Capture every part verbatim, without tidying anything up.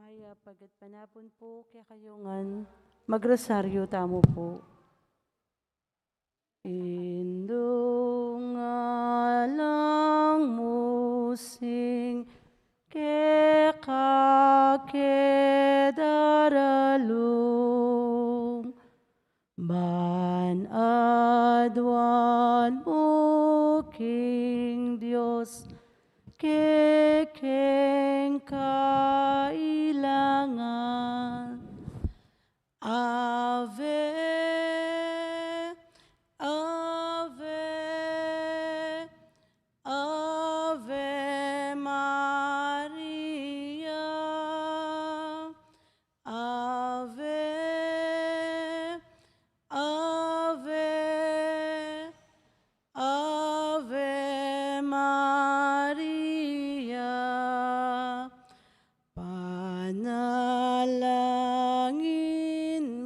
Mayap a gatpanapun pu kekayu ngan, magrosaryu tamu pu. Indu, ngalang mu sing keka ke daralung, ban aduan mu king Dios kekeng kailangan. Ave, Ave, Ave Maria. Ave, Ave, Ave Maria. Panalangin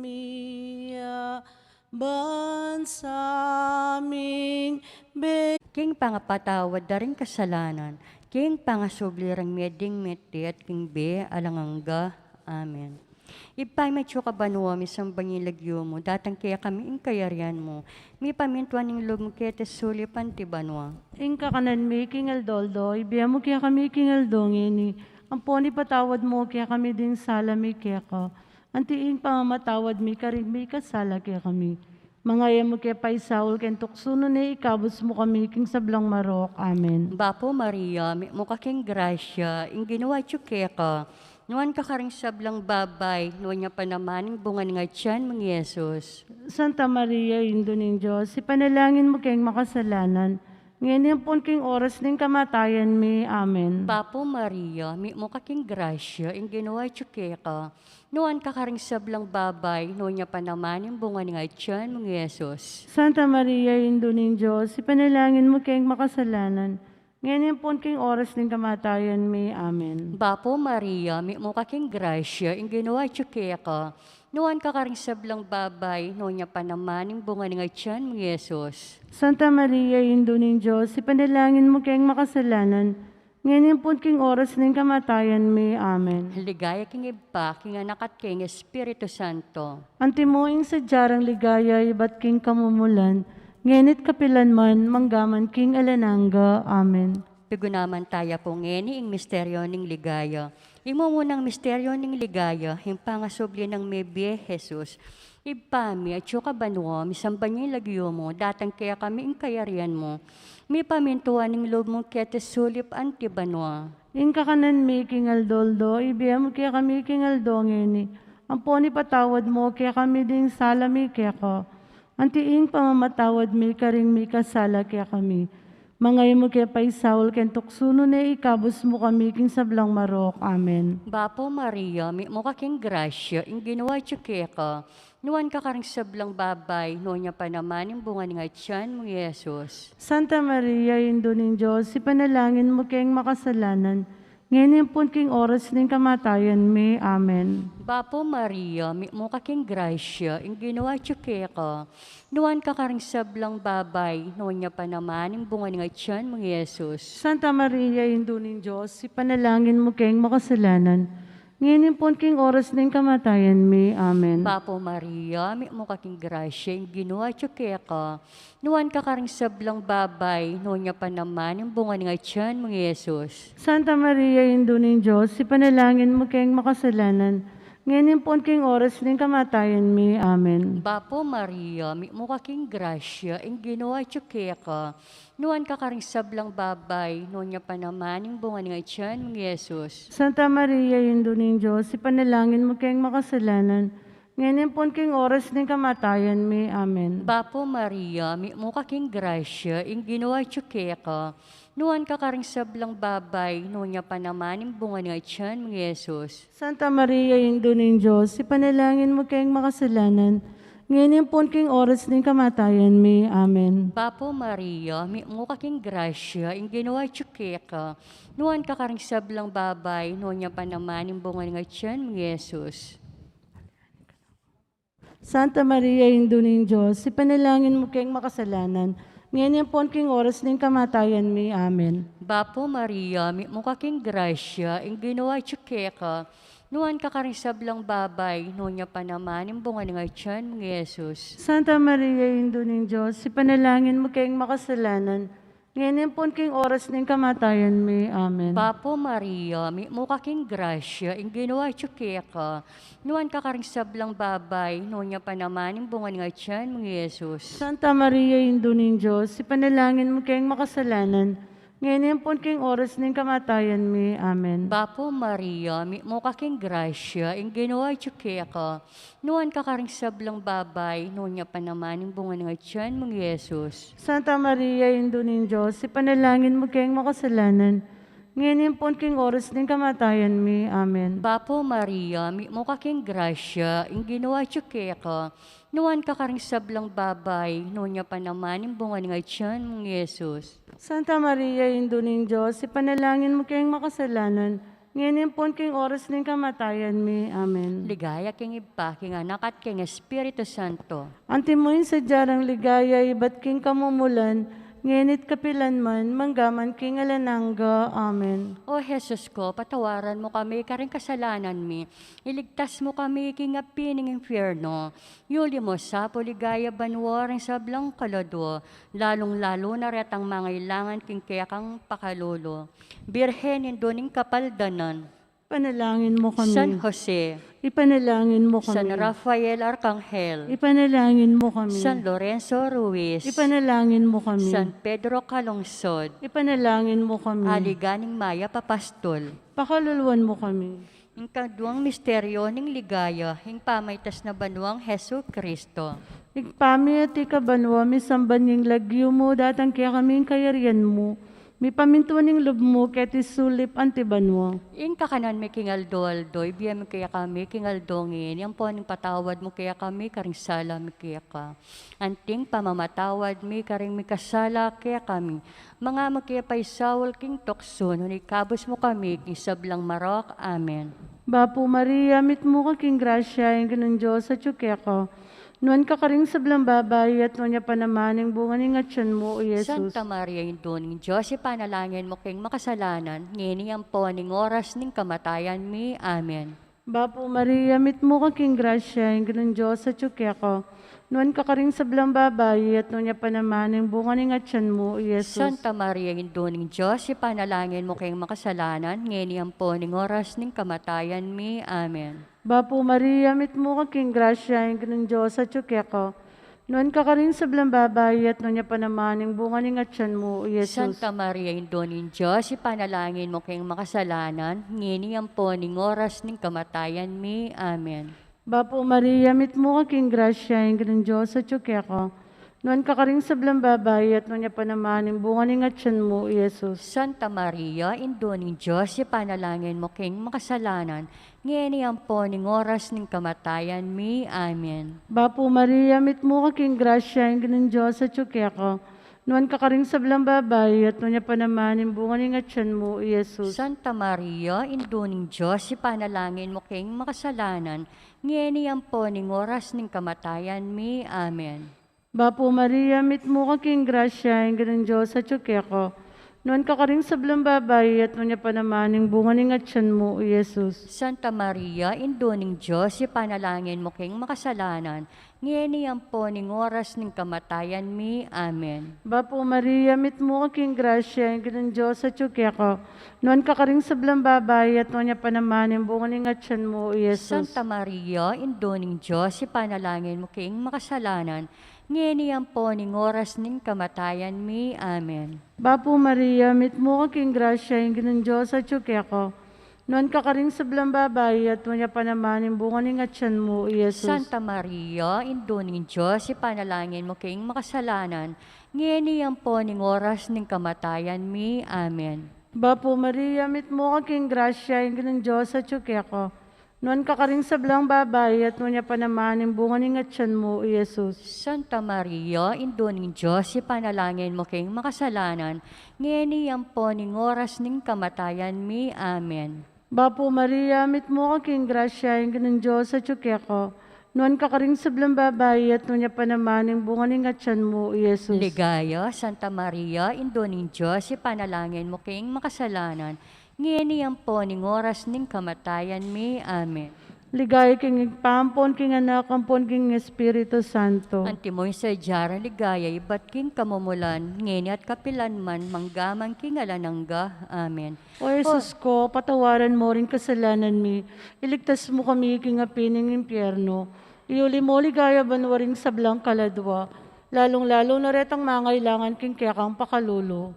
mi ya ban sa ming be- King pangapatawad da ring kasalanan, king pangasubli rang mie ding mete at king bie alang angga. Amen. Ibpa mi atsu ka banua, misamban ya ing lagyu mu, datang kekami ing kayarian mu, mipamintuan ing lub mu keti sulip anti banua. Ing kakanan mi king aldo-aldo ibie mu kekami king aldo ngeni, ampon ipatawad mu kekami ding sala mi keka, anti ing pamamatawad mi karing mikasala kekami. Manga e mu ke paisaul king tuksu, nune ikabus mu kami king sablang marok. Amen. Bapu Maria, mitmu ka king grasya, ing Ginu atyu keka, nuan ka karing sablang babai, nuan ya pa naman ing bunga ning atyan mung Jesus. Santa Maria, Indu ning Dios, ipanalangin mu keng makasalanan, ngeni ampon king oras ning kamatayan mi. Amen. Bapu Maria, mitmu ka king grasya, ing Ginu atyu keka, nuan ka karing sablang babai, nuan ya pa naman ing bunga ning atyan mung Jesus. Santa Maria, Indu ning Dios, ipanalangin mu keng makasalanan, ngeni ampon king oras ning kamatayan mi. Amen. Bapu Maria, mitmu ka king grasya, ing Ginu atyu keka, nuan ka karing sablang babai, nuan ya pa naman ing bunga ning atyan mung Jesus. Santa Maria, Indu ning Dios, ipanalangin mu keng makasalanan, ngeni ampon king oras ning kamatayan mi. Amen. Ligaya king Ibpa, king Anak, at king Espiritu Santo. Antimo ing sadya rang ligaya ibat king kamumulan, ngeni't kapilan man, manggaman king alang angga. Amen. Pigunaman taya pu ngeni ing misteryo ning ligaya. Ing mumunang misteryo ning ligaya, ing pangasubli nang mebie Jesus. Ibpa mi, atyu ka banua, misamban ya ing lagyu mu, datang kekami ing kayarian mu, mipamintuan ing lub mu keti sulip anti banua. Ing kakanan mi king aldo-aldo ibie mu kekami king aldo ngeni, ampon ipatawad mu kekami ding sala mi keka, anti ing pamamatawad mi karing mikasala kekami. Manga e mu ke paisaul king tuksu, nune ikabus mu kami king sablang marok. Amen. Bapu Maria, mitmu ka king grasya, ing Ginu atyu keka, nuan ka karing sablang babai, nuan ya pa naman ing bunga ning atyan mung Jesus. Santa Maria, Indu ning Dios, ipanalangin mu keng makasalanan, ngeni ampon king oras ning kamatayan mi. Amen. Bapu Maria, mitmu ka king grasya, ing Ginu atyu keka, nuan ka karing sablang babai, nuan ya pa naman ing bunga ning atyan mung Jesus. Santa Maria, Indu ning Dios, ipanalangin mu keng makasalanan, ngeni ampon king oras ning kamatayan mi. Amen. Bapu Maria, mitmu ka king grasya, ing Ginu atyu keka, nuan ka karing sablang babai, nuan ya pa naman ing bunga ning atyan mung Jesus. Santa Maria, Indu ning Dios, ipanalangin mu keng makasalanan, ngeni ampon king oras ning kamatayan mi. Amen. Bapu Maria, mitmu ka king grasya, ing Ginu atyu keka, nuan ka karing sablang babai, nuan ya pa naman ing bunga ning atyan mung Jesus. Santa Maria, Indu ning Dios, ipanalangin mu keng makasalanan, ngeni ampon king oras ning kamatayan mi. Amen. Bapu Maria, mitmu ka king grasya, ing Ginu atyu keka, nuan ka karing sablang babai, nuan ya pa naman ing bunga ning atyan mung Jesus. Santa Maria, Indu ning Dios, ipanalangin mu keng makasalanan, ngeni ampon king oras ning kamatayan mi. Amen. Bapu Maria, mitmu ka king grasya, ing Ginu atyu keka, nuan ka karing sablang babai, nuan ya pa naman ing bunga ning atyan mung Jesus. Santa Maria, Indu ning Dios, ipanalangin mu keng makasalanan, ngeni ampon king oras ning kamatayan mi. Amen. Bapu Maria, mitmu ka king grasya, ing Ginu atyu keka, Nuan ka karing sablang babai, nuan ya pa naman ing bunga ning atian mung Jesus. Santa Maria, Indu ning Dios, ipanalangin mu keng makasalanan, ngeni ampon king oras ning kamatayan mi. Amen. Bapu Maria, mitmu ka king grasya, ing Ginu atyu keka. Nuan ka karing sablang babai, nuan ya pa naman ing bunga ning atian mung Jesus. Santa Maria, Indu ning Dios, ipanalangin mu keng makasalanan, ngeni ampon king oras ning kamatayan mi. Amen. Bapu Maria, mitmu ka king grasya, ing Ginu atyu keka. Nuan ka karing sablang babai, nuan ya pa naman ing bunga ning atian mung Jesus. Santa Maria, Indu ning Dios, ipanalangin mu keng makasalanan, ngeni ampon king oras ning kamatayan mi. Amen. Bapu Maria, mitmu ka king grasya, ing Ginu atyu keka. Nuan ka karing sablang babai, nuan ya pa naman ing bunga ning atian mung Jesus. Santa Maria, Indu ning Dios, ipanalangin mu keng makasalanan, ngeni ampon king oras ning kamatayan mi. Amen. Ligaya king Ibpa, king Anak, at king Espiritu Santo. Antimo ing sadya rang ligaya ibat king kamumulan, ngeni't kapilan man, manggaman king alang angga. Amen. O Jesus ko, patawaran mu kami karing kasalanan mi, iligtas mu kami king api ning infierno, yuli mu sa pu ligaya banua ring sablang kaladua, lalung-lalu na retang mangailangan king kekang pakalulu. Birhen, Indu ning Kapaldanan. Ipanalangin mu kami. San Jose. Ipanalangin mu kami. San Rafael Arkanghel. Ipanalangin mu kami. San Lorenzo Ruiz. Ipanalangin mu kami. San Pedro Calungsod. Ipanalangin mu kami. Aliganing mayap a pastul. Pakaluluan mu kami. Ing kaduang misteryo ning ligaya, ing pamaitas na banuang Jesucristo. Ibpa mi, atiu ka banua, misamban ya ing lagyu mu, datang kekami ing kayarian mu, mipamintuan ing lub mu keti sulip anti banua. Ing kakanan mi king aldo-aldo ibie mu kekami king aldo ngeni, ampon ipatawad mu kekami karing sala mi keka, anting pamamatawad mi karing mikasala kekami. Manga mu ke paisaul king tuksu, nune ikabus mu kami king sablang marok. Amen. Bapu Maria, mitmu ka king grasya, ing Ginung Dios atyu keka. Nuan ka karing sablang babai, at nuan ya pa naman ing bunga ning atyan mu, i Jesus. Santa Maria, Indu ning Dios, ipanalangin mu keng makasalanan, ngeni ampon ing oras ning kamatayan mi. Amen. Bapu Maria, mitmu ka king grasya, ing Ginung Dios atyu keka. Nuan ka karing sablang babai, at nuan ya pa naman ing bunga ning atyan mu, i Jesus. Santa Maria, Indu ning Dios, ipanalangin mu keng makasalanan, ngeni ampon ing oras ning kamatayan mi. Amen. Bapu Maria, mitmu ka king grasya, ing Ginung Dios atyu keka. Nuan ka karing sablang babai, at nuan ya pa naman ing bunga ning atyan mu, i Jesus. Santa Maria, Indu ning Dios, ipanalangin mu keng makasalanan, ngeni ampon ing oras ning kamatayan mi. Amen. Bapu Maria, mitmu ka king grasya, ing Ginung Dios atyu keka. Nuan ka karing sablang babai, at nuan ya pa naman ing bunga ning atyan mu, i Jesus. Santa Maria, Indu ning Dios, ipanalangin mu keng makasalanan, ngeni ampon ing oras ning kamatayan mi. Amen. Bapu Maria, mitmu ka king grasya, ing Ginung Dios atyu keka. Nuan ka karing sablang babai, at nuan ya pa naman ing bunga ning atyan mu, i Jesus. Santa Maria, Indu ning Dios, ipanalangin mu keng makasalanan, ngeni ampon ing oras ning kamatayan mi. Amen. Bapu Maria, mitmu ka king grasya, ing Ginung Dios atyu keka. Nuan ka karing sablang babai, at nuan ya pa naman ing bunga ning atyan mu, i Jesus. Santa Maria, Indu ning Dios, ipanalangin mu keng makasalanan, ngeni ampon ing oras ning kamatayan mi. Amen. Bapu Maria, mitmu ka king grasya, ing Ginung Dios atyu keka. Nuan ka karing sablang babai, at nuan ya pa naman ing bunga ning atyan mu, i Jesus. Santa Maria, Indu ning Dios, ipanalangin mu keng makasalanan, ngeni ampon ing oras ning kamatayan mi. Amen. Bapu Maria, mitmu ka king grasya, ing Ginung Dios atyu keka. Nuan ka karing sablang babai, at nuan ya pa naman ing bunga ning atyan mu, i Jesus. Santa Maria, Indu ning Dios, ipanalangin mu keng makasalanan, ngeni ampon ing oras ning kamatayan mi. Amen. Bapu Maria, mitmu ka king grasya, ing Ginung Dios atyu keka. Nuan ka karing sablang babai, at nuan ya pa naman ing bunga ning atyan mu, i Jesus. Santa Maria, Indu ning Dios, ipanalangin mu keng makasalanan, ngeni ampon ing oras ning kamatayan mi. Amen. Bapu Maria, mitmu ka king grasya, ing Ginung Dios atyu keka. Nuan ka karing sablang babai, at nuan ya pa naman ing bunga ning atyan mu, i Jesus. Ligaya, Santa Maria, Indu ning Dios, ipanalangin mu keng makasalanan, Ngeni ampon ing oras ning kamatayan mi. Amen. Ligaya king Ibpa, ampon king Anak, ampon king Espiritu Santo. Antimo ing sadya rang ligaya ibat king kamumulan, ngeni at kapilan man, mangga man king alang angga. Amen. O Jesus ko, patawaran mo ring kasalanan mi, iligtas mo kami king api ning impyerno, iuli mo king ligaya banua ring sablang kaladua, lalung-lalu na retang mangailangan king kekang pakalulu.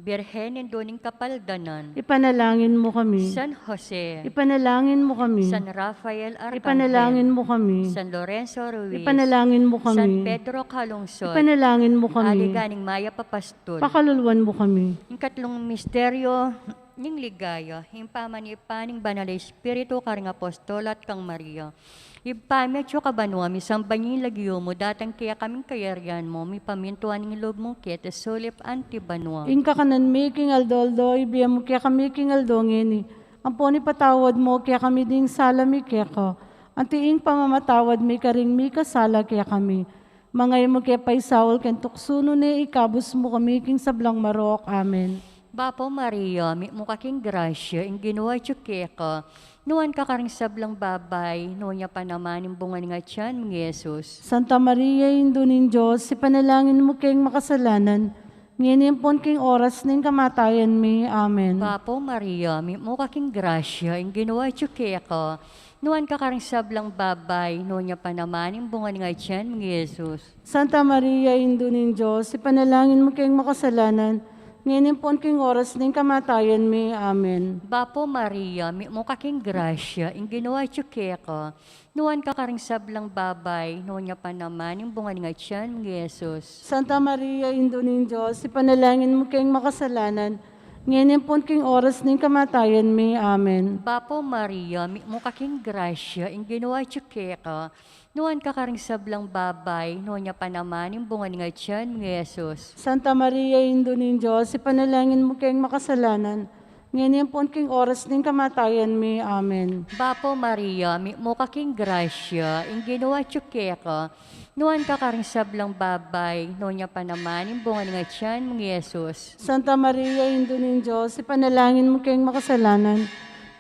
Birhen Indu ning Kapaldanan. Ipanalangin mo kami. San Jose. Ipanalangin mo kami. San Rafael Arcangel. Ipanalangin mo kami. San Lorenzo Ruiz. Ipanalangin mo kami. San Pedro Calungsod. Ipanalangin mo kami. Aliganing mayap a pastul. Pakaluluan mo kami. Ing katlung misteryo ning ligaya, ing pamanyibatan ning Banal a Espiritu karing apostol at kang Maria. Ibpa mi, atsu ka banua, misamban ya ing lagyu mu, datang kekami ing kayarian mu, mipamintuan ing lub mu keti sulip anti banua. Ing kakanan mi king aldo-aldo, ibie mu kekami king aldo ngeni. Ampon ipatawad mu kekami ding sala mi keka, anti ing pamamatawad mi karing mikasala kekami. Manga e mu ke paisaul king tuksu, nune ikabus mu kami king sablang marok. Amen. Bapu Maria, mitmu ka king grasya, ing Ginu atyu keka. Nuan ka karing sablang babai, nuan ya pa naman ing bunga ning atyan mu, Jesus. Santa Maria, Indu ning Dios, ipanalangin mu keng makasalanan, ngeni ampon king oras ning kamatayan mi. Amen. Bapu Maria, mitmu ka king grasya, ing Ginu atyu keka. Nuan ka karing sablang babai, nuan ya pa naman ing bunga ning atyan mu, Jesus. Santa Maria, Indu ning Dios, ipanalangin mu keng makasalanan, ngeni ampon king oras ning kamatayan mi. Amen. Bapu Maria, mitmu ka king grasya, ing Ginu atyu keka. Nuan ka karing sablang babai, nuan ya pa naman ing bunga ning atyan mu, Jesus. Santa Maria, Indu ning Dios, ipanalangin mu keng makasalanan, ngeni ampon king oras ning kamatayan mi. Amen. Bapu Maria, mitmu ka king grasya, ing Ginu atyu keka. Nuan ka karing sablang babai, nuan ya pa naman ing bunga ning atyan mu, Jesus. Santa Maria, Indu ning Dios, ipanalangin mu keng makasalanan, ngeni ampon king oras ning kamatayan mi. Amen. Bapu Maria, mitmu ka king grasya, ing Ginu atyu keka. Nuan ka karing sablang babai, nuan ya pa naman ing bunga ning atyan mu, Jesus. Santa Maria, Indu ning Dios, ipanalangin mu keng makasalanan,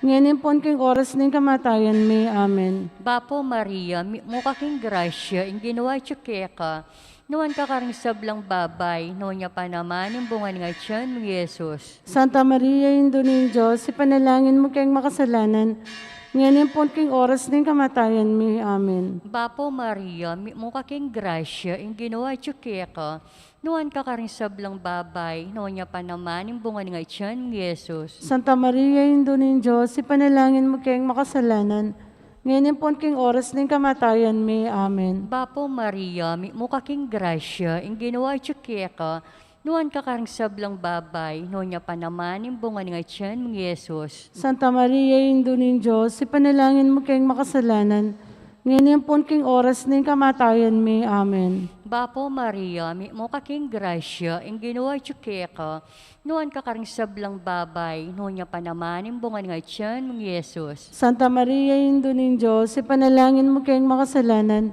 ngeni ampon king oras ning kamatayan mi. Amen. Bapu Maria, mitmu ka king grasya, ing Ginu atyu keka. Nuan ka karing sablang babai, nuan ya pa naman ing bunga ning atyan mu, Jesus. Santa Maria, Indu ning Dios, ipanalangin mu keng makasalanan, ngeni ampon king oras ning kamatayan mi. Amen. Bapu Maria, mitmu ka king grasya, ing Ginu atyu keka. Nuan ka karing sablang babai, nuan ya pa naman ing bunga ning atyan mu, Jesus. Santa Maria, Indu ning Dios, ipanalangin mu keng makasalanan, ngeni ampon king oras ning kamatayan mi. Amen. Bapu Maria, mitmu ka king grasya, ing Ginu atyu keka. Nuan ka karing sablang babai, nuan ya pa naman ing bunga ning atyan mu, Jesus. Santa Maria, Indu ning Dios, ipanalangin mu keng makasalanan, ngeni ampon king oras ning kamatayan mi. Amen. Bapu Maria, mitmu ka king grasya, ing Ginu atyu keka. Nuan ka karing sablang babai, nuan ya pa naman ing bunga ning atyan mu, Jesus. Santa Maria, Indu ning Dios, ipanalangin mu keng makasalanan,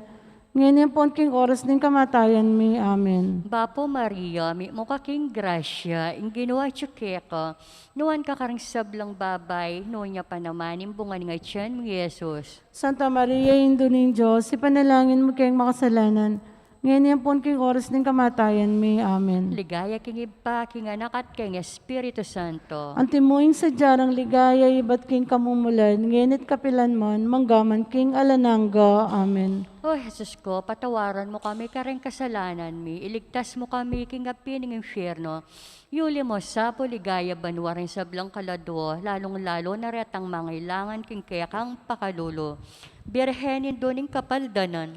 ngeni ampon king oras ning kamatayan mi. Amen. Bapu Maria, mitmu ka king grasya, ing Ginu atyu keka. Nuan ka karing sablang babai, nuan ya pa naman ing bunga ning atyan mu, Jesus. Santa Maria, Indu ning Dios, ipanalangin mu keng makasalanan, ngeni ampon king oras ning kamatayan mi. Amen. Ligaya king Ibpa, king Anak, at king Espiritu Santo. Antimo ing sadya rang ligaya ibat king kamumulan, ngeni at kapilan man, mangga man king alang angga. Amen. O Jesus ko, patawaran mu kami karing kasalanan mi, iligtas mu kami king api ning infierno, iuli mu sa pu king ligaya banua ring sablang kaladua, lalung-lalu na retang mangailangan king kekang pakalulu. Birhen Indu ning Kapaldanan.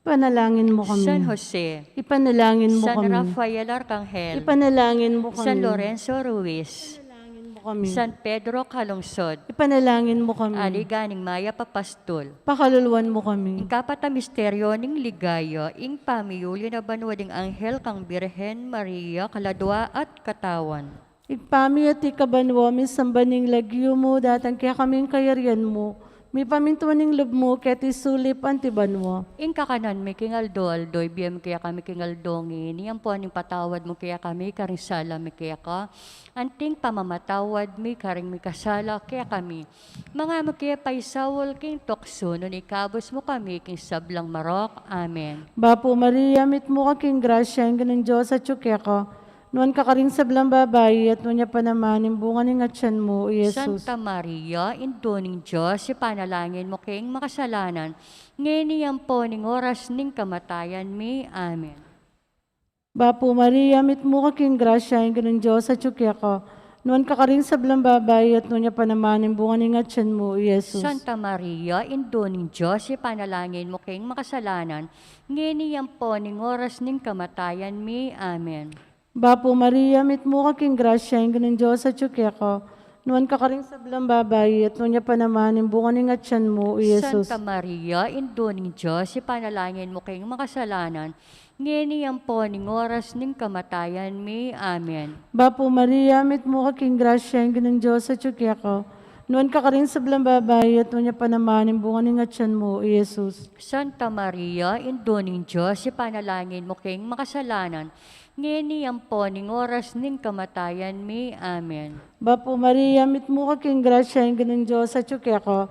Ipanalangin mu kami. San Jose. Ipanalangin mu kami. San Rafael Arcangel. Ipanalangin mu kami. San Lorenzo Ruiz. Ipanalangin mu kami. San Pedro Calungsod. Ipanalangin mu kami. Aliganing mayap a pastul. Pakaluluan mu kami. Ing kapat a misteryo ning ligaya, ing pamiuli na banua ding anghel kang Birhen Maria, kaladua at katawan. Ibpa mi, atiu ka banua, misamban ing lagyu mu, datang kekami ing kayarian mu, Mipamintuan ing lub mu keti sulip anti banua. Ing kakanan mi king aldo-aldo, ibie mu kekami king aldo ngeni, ampo ing patawad mu kekami karing sala mi keka, anti ing pamamatawad mi karing mikasala kekami. Manga mu ke paisaul king tuksu, nune ikabus mu kami king sablang marok. Amen. Bapu Maria, mitmu ka king grasya, ing Ginung Dios atyu keka. Nuan ka karing sablang babai, at nuan ya pa naman ing bunga ning atyan mu, i Jesus. Santa Maria, Indu ning Dios, ipanalangin mu keng makasalanan, ngeni ampo ning oras ning kamatayan mi. Amen. Bapu Maria, mitmu ka king grasya, ing Ginung Dios atyu keka. Nuan ka karing sablang babai, at nuan ya pa naman ing bunga ning atyan mu, i Jesus. Santa Maria, Indu ning Dios, ipanalangin mu keng makasalanan, ngeni ampo ning oras ning kamatayan mi. Amen. Bapu Maria, mitmu ka king grasya, ing Ginung Dios atyu keka. Nuan ka karing sablang babai, at nuan ya pa naman ing bunga ning atyan mu, i Jesus. Santa Maria, Indu ning Dios, ipanalangin mu keng makasalanan, ngeni ampo ning oras ning kamatayan mi. Amen. Bapu Maria, mitmu ka king grasya, ing Ginung Dios atyu keka. Nuan ka karing sablang babai, at nuan ya pa naman ing bunga ning atyan mu, i Jesus. Santa Maria, Indu ning Dios, ipanalangin mu keng makasalanan, ngeni ampo ning oras ning kamatayan mi. Amen. Bapu Maria, mitmu ka king grasya, ing Ginung Dios atyu keka.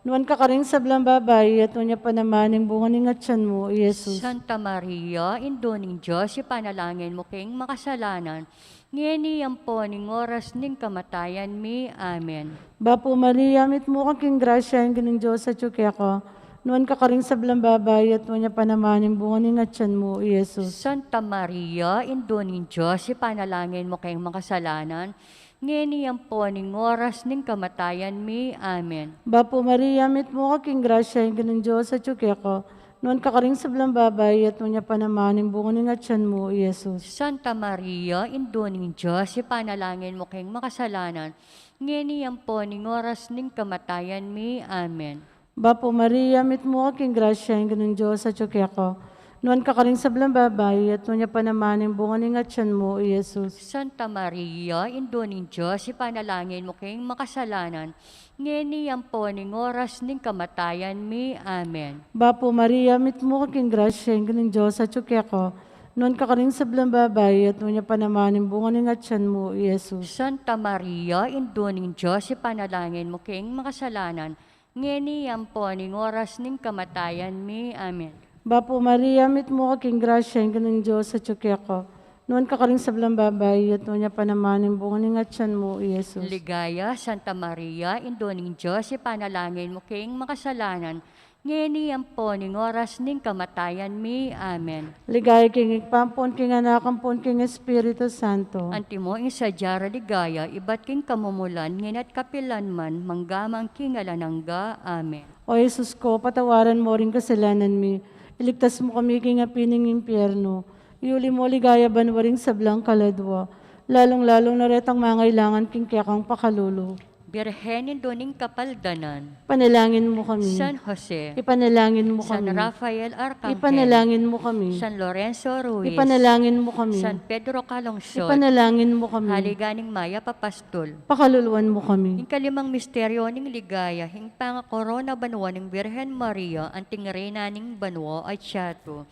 Nuan ka karing sablang babai, at nuan ya pa naman ing bunga ning atyan mu, i Jesus. Santa Maria, Indu ning Dios, ipanalangin mu keng makasalanan, ngeni ampo ning oras ning kamatayan mi. Amen. Bapu Maria, mitmu ka king grasya, ing Ginung Dios atyu keka. Nuan ka karing sablang babai, at nuan ya pa naman ing bunga ning atyan mu, i Jesus. Santa Maria, Indu ning Dios, ipanalangin mu keng makasalanan, ngeni ampo ning oras ning kamatayan mi. Amen. Bapu Maria, mitmu ka king grasya, ing Ginung Dios atyu keka. Nuan ka karing sablang babai, at nuan ya pa naman ing bunga ning atyan mu, i Jesus. Santa Maria, Indu ning Dios, ipanalangin mu keng makasalanan, ngeni ampo ning oras ning kamatayan mi. Amen. Bapu Maria, mitmu ka king grasya, ing Ginung Dios atyu keka. Nuan ka karing sablang babai, at nuan ya pa naman ing bunga ning atyan mu, i Jesus. Santa Maria, Indu ning Dios, ipanalangin mu keng makasalanan, ngeni ampo ning oras ning kamatayan mi. Amen. Bapu Maria, mitmu ka king grasya, ing Ginung Dios atyu keka. Nuan ka karing sablang babai, at nuan ya pa naman ing bunga ning atyan mu, i Jesus. Santa Maria, Indu ning Dios, ipanalangin mu keng makasalanan, ngeni ampo ning oras ning kamatayan mi. Amen. Bapu Maria, mitmu ka king grasya, ing Ginung Dios atyu keka. Nuan ka karing sablang babai, at nuan ya pa naman ing bunga ning atyan mu, i Jesus. Ligaya, Santa Maria, Indu ning Dios, ipanalangin mu keng makasalanan, ngeni ampo ning oras ning kamatayan mi. Amen. Ligaya king Ibpa, ampon king Anak, ampon king Espiritu Santo. Antimo ing sadya ra ligaya, ibat king kamumulan, ngeni at kapilan man, mangga man king alang angga. Amen. O Jesus ko, patawaran mu ring kasalanan mi, iligtas mu kami king api ning impyerno, iuli mu king ligaya banua ring sablang kaladua, lalung-lalu na retang mangailangan king kekang pakalulu. Birhen Indu ning Kapaldanan. Ipanalangin mu kami. San Jose. Ipanalangin mu kami. San Rafael Arcangel. Ipanalangin mu kami. San Lorenzo Ruiz. Ipanalangin mu kami. San Pedro Calungsod. Ipanalangin mu kami. Haligan ning Mayap a Pastul. Pakaluluan mu kami. Ing kalimang misteryo ning ligaya, ing pangakorona banua ning Birhen Maria, anting Reyna ning banua at yatu.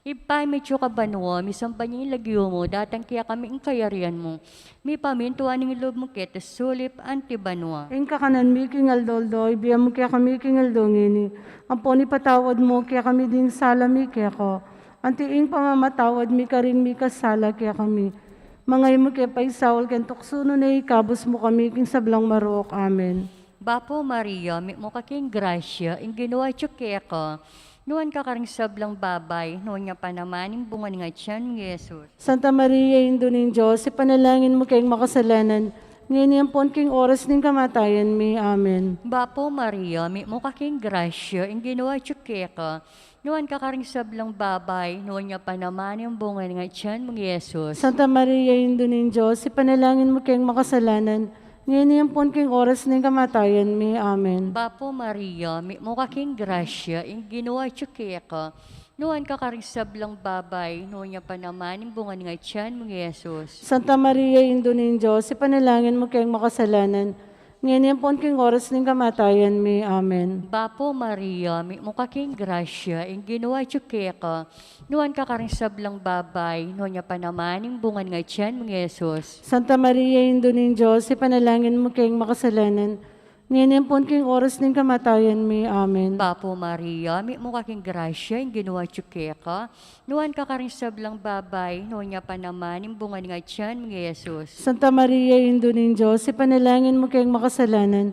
Ibpa mi, atsu ka banua, misamban ya ing lagyu mu, datang kekami ing kayarian mu, mipamintuan ing lub mu keti sulip anti banua. Ing kakanan mi king aldo-aldo, ibie mu kekami king aldo ngeni, ampon ipatawad mu kekami ding sala mi keka, anti ing pamamatawad mi karing mikasala kekami. Manga e mu ke paisaul king tuksu, nune ikabus mu kami king sablang marok. Amen. Bapu Maria, mitmu ka king grasya, ing Ginu atyu keka. Nuan ka karing sablang babai, nuan ya pa naman ing bunga ning atyan mu, i Jesus. Santa Maria, Indu ning Dios, ipanalangin mu keng makasalanan, ngeni ampon king oras ning kamatayan mi. Amen. Bapu Maria, mitmu ka king grasya, ing Ginu atyu keka. Nuan ka karing sablang babai, nuan ya pa naman ing bunga ning atyan mu, i Jesus. Santa Maria, Indu ning Dios, ipanalangin mu keng makasalanan, ngeni ampon king oras ning kamatayan mi. Amen. Bapu Maria, mitmu ka king grasya, ing Ginu atyu keka. Nuan ka karing sablang babai, nuan ya pa naman ing bunga ning atyan mu, i Jesus. Santa Maria, Indu ning Dios, ipanalangin mu keng makasalanan, Ngeni ampon king oras ning kamatayan mi. Amen. Bapu Maria, mitmu ka king grasya, ing Ginu atyu keka, nuan ka karing sablang babai, nuan ya pa naman ing bunga ning atyan mung Jesus. Santa Maria, Indu ning Dios, ipanalangin mu keng makasalanan, ngeni ampon king oras ning kamatayan mi. Amen. Bapu Maria, mitmu ka king grasya, ing Ginu atyu keka, nuan ka karing sablang babai, nuan ya pa naman ing bunga ning atyan mung Jesus. Santa Maria, Indu ning Dios, ipanalangin mu keng makasalanan,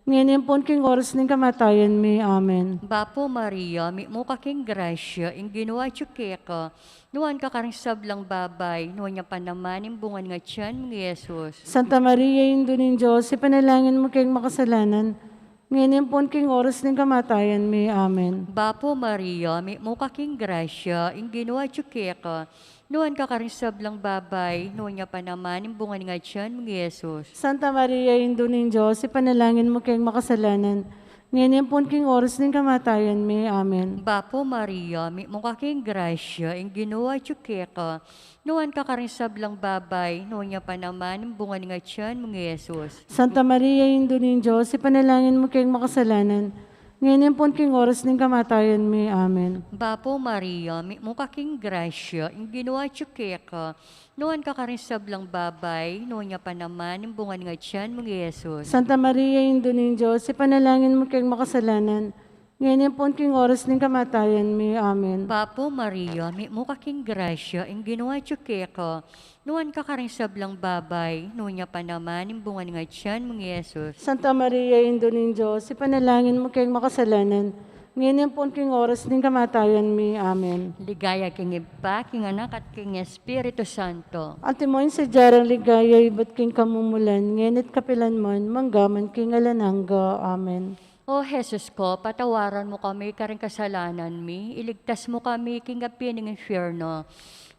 ngeni ampon king oras ning kamatayan mi. Amen. Bapu Maria, mitmu ka king grasya, ing Ginu atyu keka, nuan ka karing sablang babai, nuan ya pa naman ing bunga ning atyan mung Jesus. Santa Maria, Indu ning Dios, ipanalangin mu keng makasalanan, ngeni ampon king oras ning kamatayan mi. Amen. Bapu Maria, mitmu ka king grasya, ing Ginu atyu keka, nuan ka karing sablang babai, nuan ya pa naman ing bunga ning atyan mung Jesus. Santa Maria, Indu ning Dios, ipanalangin mu keng makasalanan, ngeni ampon king oras ning kamatayan mi. Amen. Bapu Maria, mitmu ka king grasya, ing Ginu atyu keka, nuan ka karing sablang babai, nuan ya pa naman ing bunga ning atyan mung Jesus. Santa Maria, Indu ning Dios, ipanalangin mu keng makasalanan, ngeni ampon king oras ning kamatayan mi. Amen. Bapu Maria, mitmu ka king grasya, ing Ginu atyu keka, nuan ka karing sablang babai, nuan ya pa naman ing bunga ning atyan mung Jesus. Santa Maria, Indu ning Dios, ipanalangin mu keng makasalanan, ngeni ampon king oras ning kamatayan mi. Amen. Bapu Maria, mitmu ka king grasya, ing Ginu atyu keka, nuan ka karing sablang babai, nuan ya pa naman ing bunga ning atyan mung Jesus. Santa Maria, Indu ning Dios, ipanalangin mu keng makasalanan, ngeni ampon king oras ning kamatayan mi. Amen. Ligaya king Ibpa, king Anak, at king Espiritu Santo. Antimo ing sadya rang ligaya ibat king kamumulan, ngeni at kapilan man, manggaman king alang angga. Amen. O Jesus ko, patawaran mu kami karing kasalanan mi, iligtas mu kami king api ning infierno.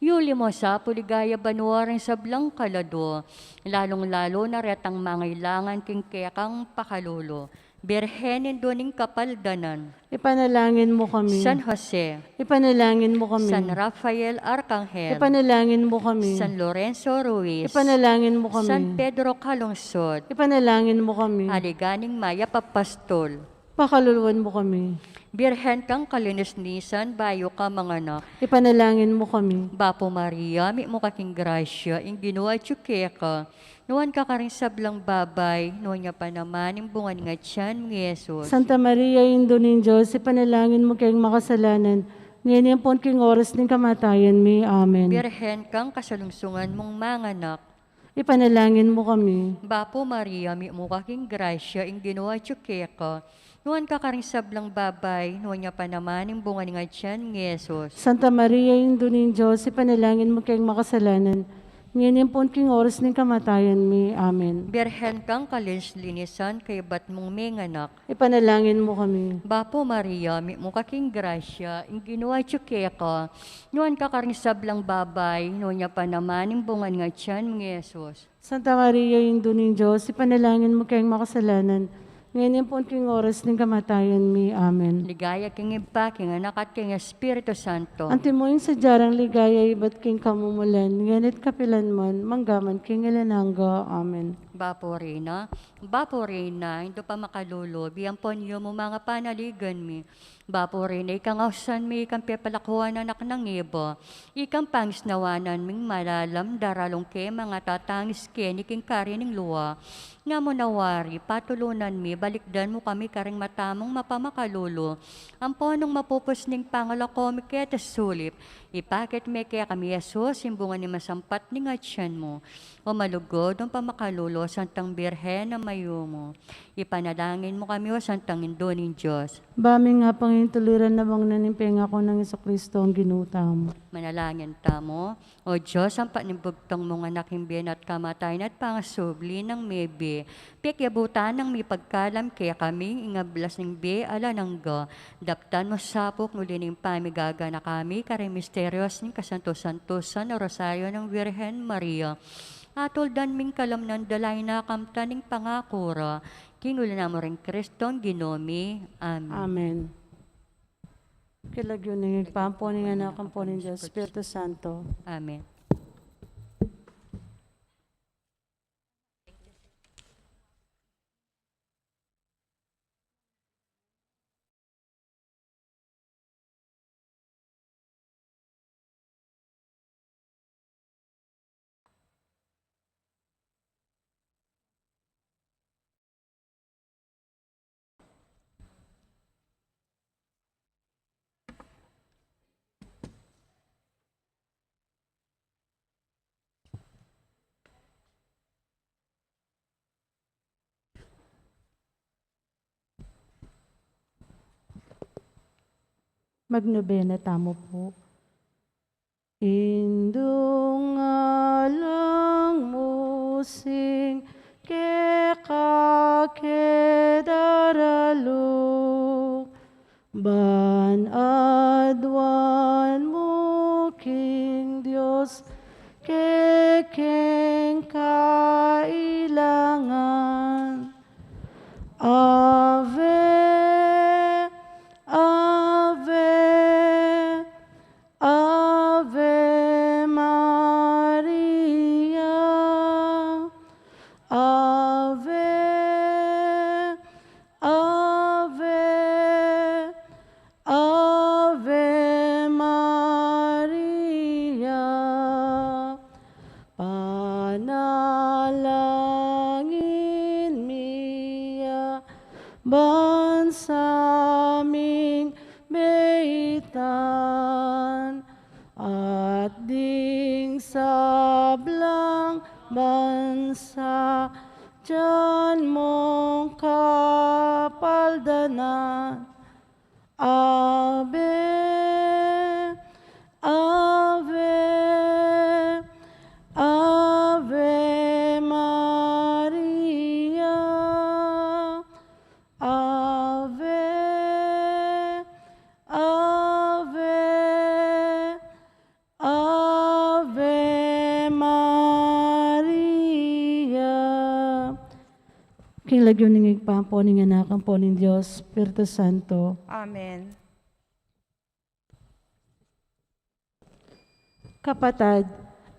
Yuli mu sa pu ligaya banua ring sablang kaladua, lalung-lalu na retang mangailangan king kekang pakalulu. Birhen, Indu ning Kapaldanan. Ipanalangin mu kami. San Jose. Ipanalangin mu kami. San Rafael Arcangel. Ipanalangin mu kami. San Lorenzo Ruiz. Ipanalangin mu kami. San Pedro Calungsod. Ipanalangin mu kami. Aliganing mayap a pastol. Pakaluluan mu kami. Birhen kang kalinis-linisan, bayu ka manganak. Ipanalangin mu kami. Bapu Maria, mitmu ka king grasya, ing Ginu atyu keka, nuan ka karing sablang babai, nuan ya pa naman ing bunga ning atyan mung Jesus. Santa Maria, Indu ning Dios, ipanalangin mu keng makasalanan, ngeni ampon king oras ning kamatayan mi. Amen. Birhen kang kasalungsungan mung manganak. Ipanalangin mu kami. Bapu Maria, mitmu ka king grasya, ing Ginu atyu keka, nuan ka karing sablang babai, nuan ya pa naman ing bunga ning atyan mung Jesus. Santa Maria, Indu ning Dios, ipanalangin mu keng makasalanan, ngeni ampon king oras ning kamatayan mi. Amen. Birhen kang kalinis-linisan, kaybat mung menganak. Ipanalangin mu kami. Bapu Maria, mitmu ka king grasya, ing Ginu atyu keka, nuan ka karing sablang babai, nuan ya pa naman ing bunga ning atyan mung Jesus. Santa Maria, Indu ning Dios, ipanalangin mu keng makasalanan, ngeni ampon king oras ning kamatayan mi. Amen. Ligaya king Ibpa, king Anak, at king Espiritu Santo. Antimo ing sadya rang ligaya ibat king kamumulan, ngeni at kapilan man, manggaman king alang angga. Amen. Bapu Reyna, Bapu Reyna, Indu pamakalulu, biampon yu mu manga panaligan mi. Bapu Reyna, ikang ausan mi, ikang pepalakuan anak nang Eva, ikang pangisnawanan ming malalam, daralung ke mangatatangis keni king kari ning lua. Nga mu na wari, patulunan mi, balikdan mu kami karing mata mung mapamakalulu, ampon nung mapupus ning pangalako mi keti sulip, ipakit me kekami i Jesus, ing bunga ning masampat ning atyan mu. O malugud, o pamakalulu, Santang Birhen a mayumu. Ipanalangin mu kami, O Santang Indu ning Dios. Ba ming pangintuliran na bang na ning pengaku nang Jesucristo ing Ginu tamu. Manalangin tamu. O Dios, ampat ning bugtung mung Anak, ing bie na at kamatayan at pangasubli nang mebie, pekyabutan nang mipagkalam kekami ing ablas ning bie alang angga. Daptan mu sa pu king uli ning pamigaganaka mi karing misterios ning kasantu-santusan a Rosario nang Virgen Maria. Atuldan ming kalam nang dalain na kamtan ning pangaku ra. King uli na mu ring Kristong Ginu mi. Amen. Amen. King lagyu ning Ibpa, ampo ning Anak, ampo ning Dios Espiritu Santo. Amen. Magnobena tamu pu. Indung alang mu sing keka ke daralu, ban aduan mu king Dios kekeng kailangan. Ave, Ave, Ave Maria. Ave, Ave, Ave Maria. Panalangin mi ya ban sa ming beitan, at ding sablang bansa dyan mong kapaldanan. Ave, Ave, Ave Maria. Ave, Ave, Ave Maria. King lagyu ning Ibpa, ampo ning Anak, ampo ning Dios Espiritu Santo. Amen. Kapatad,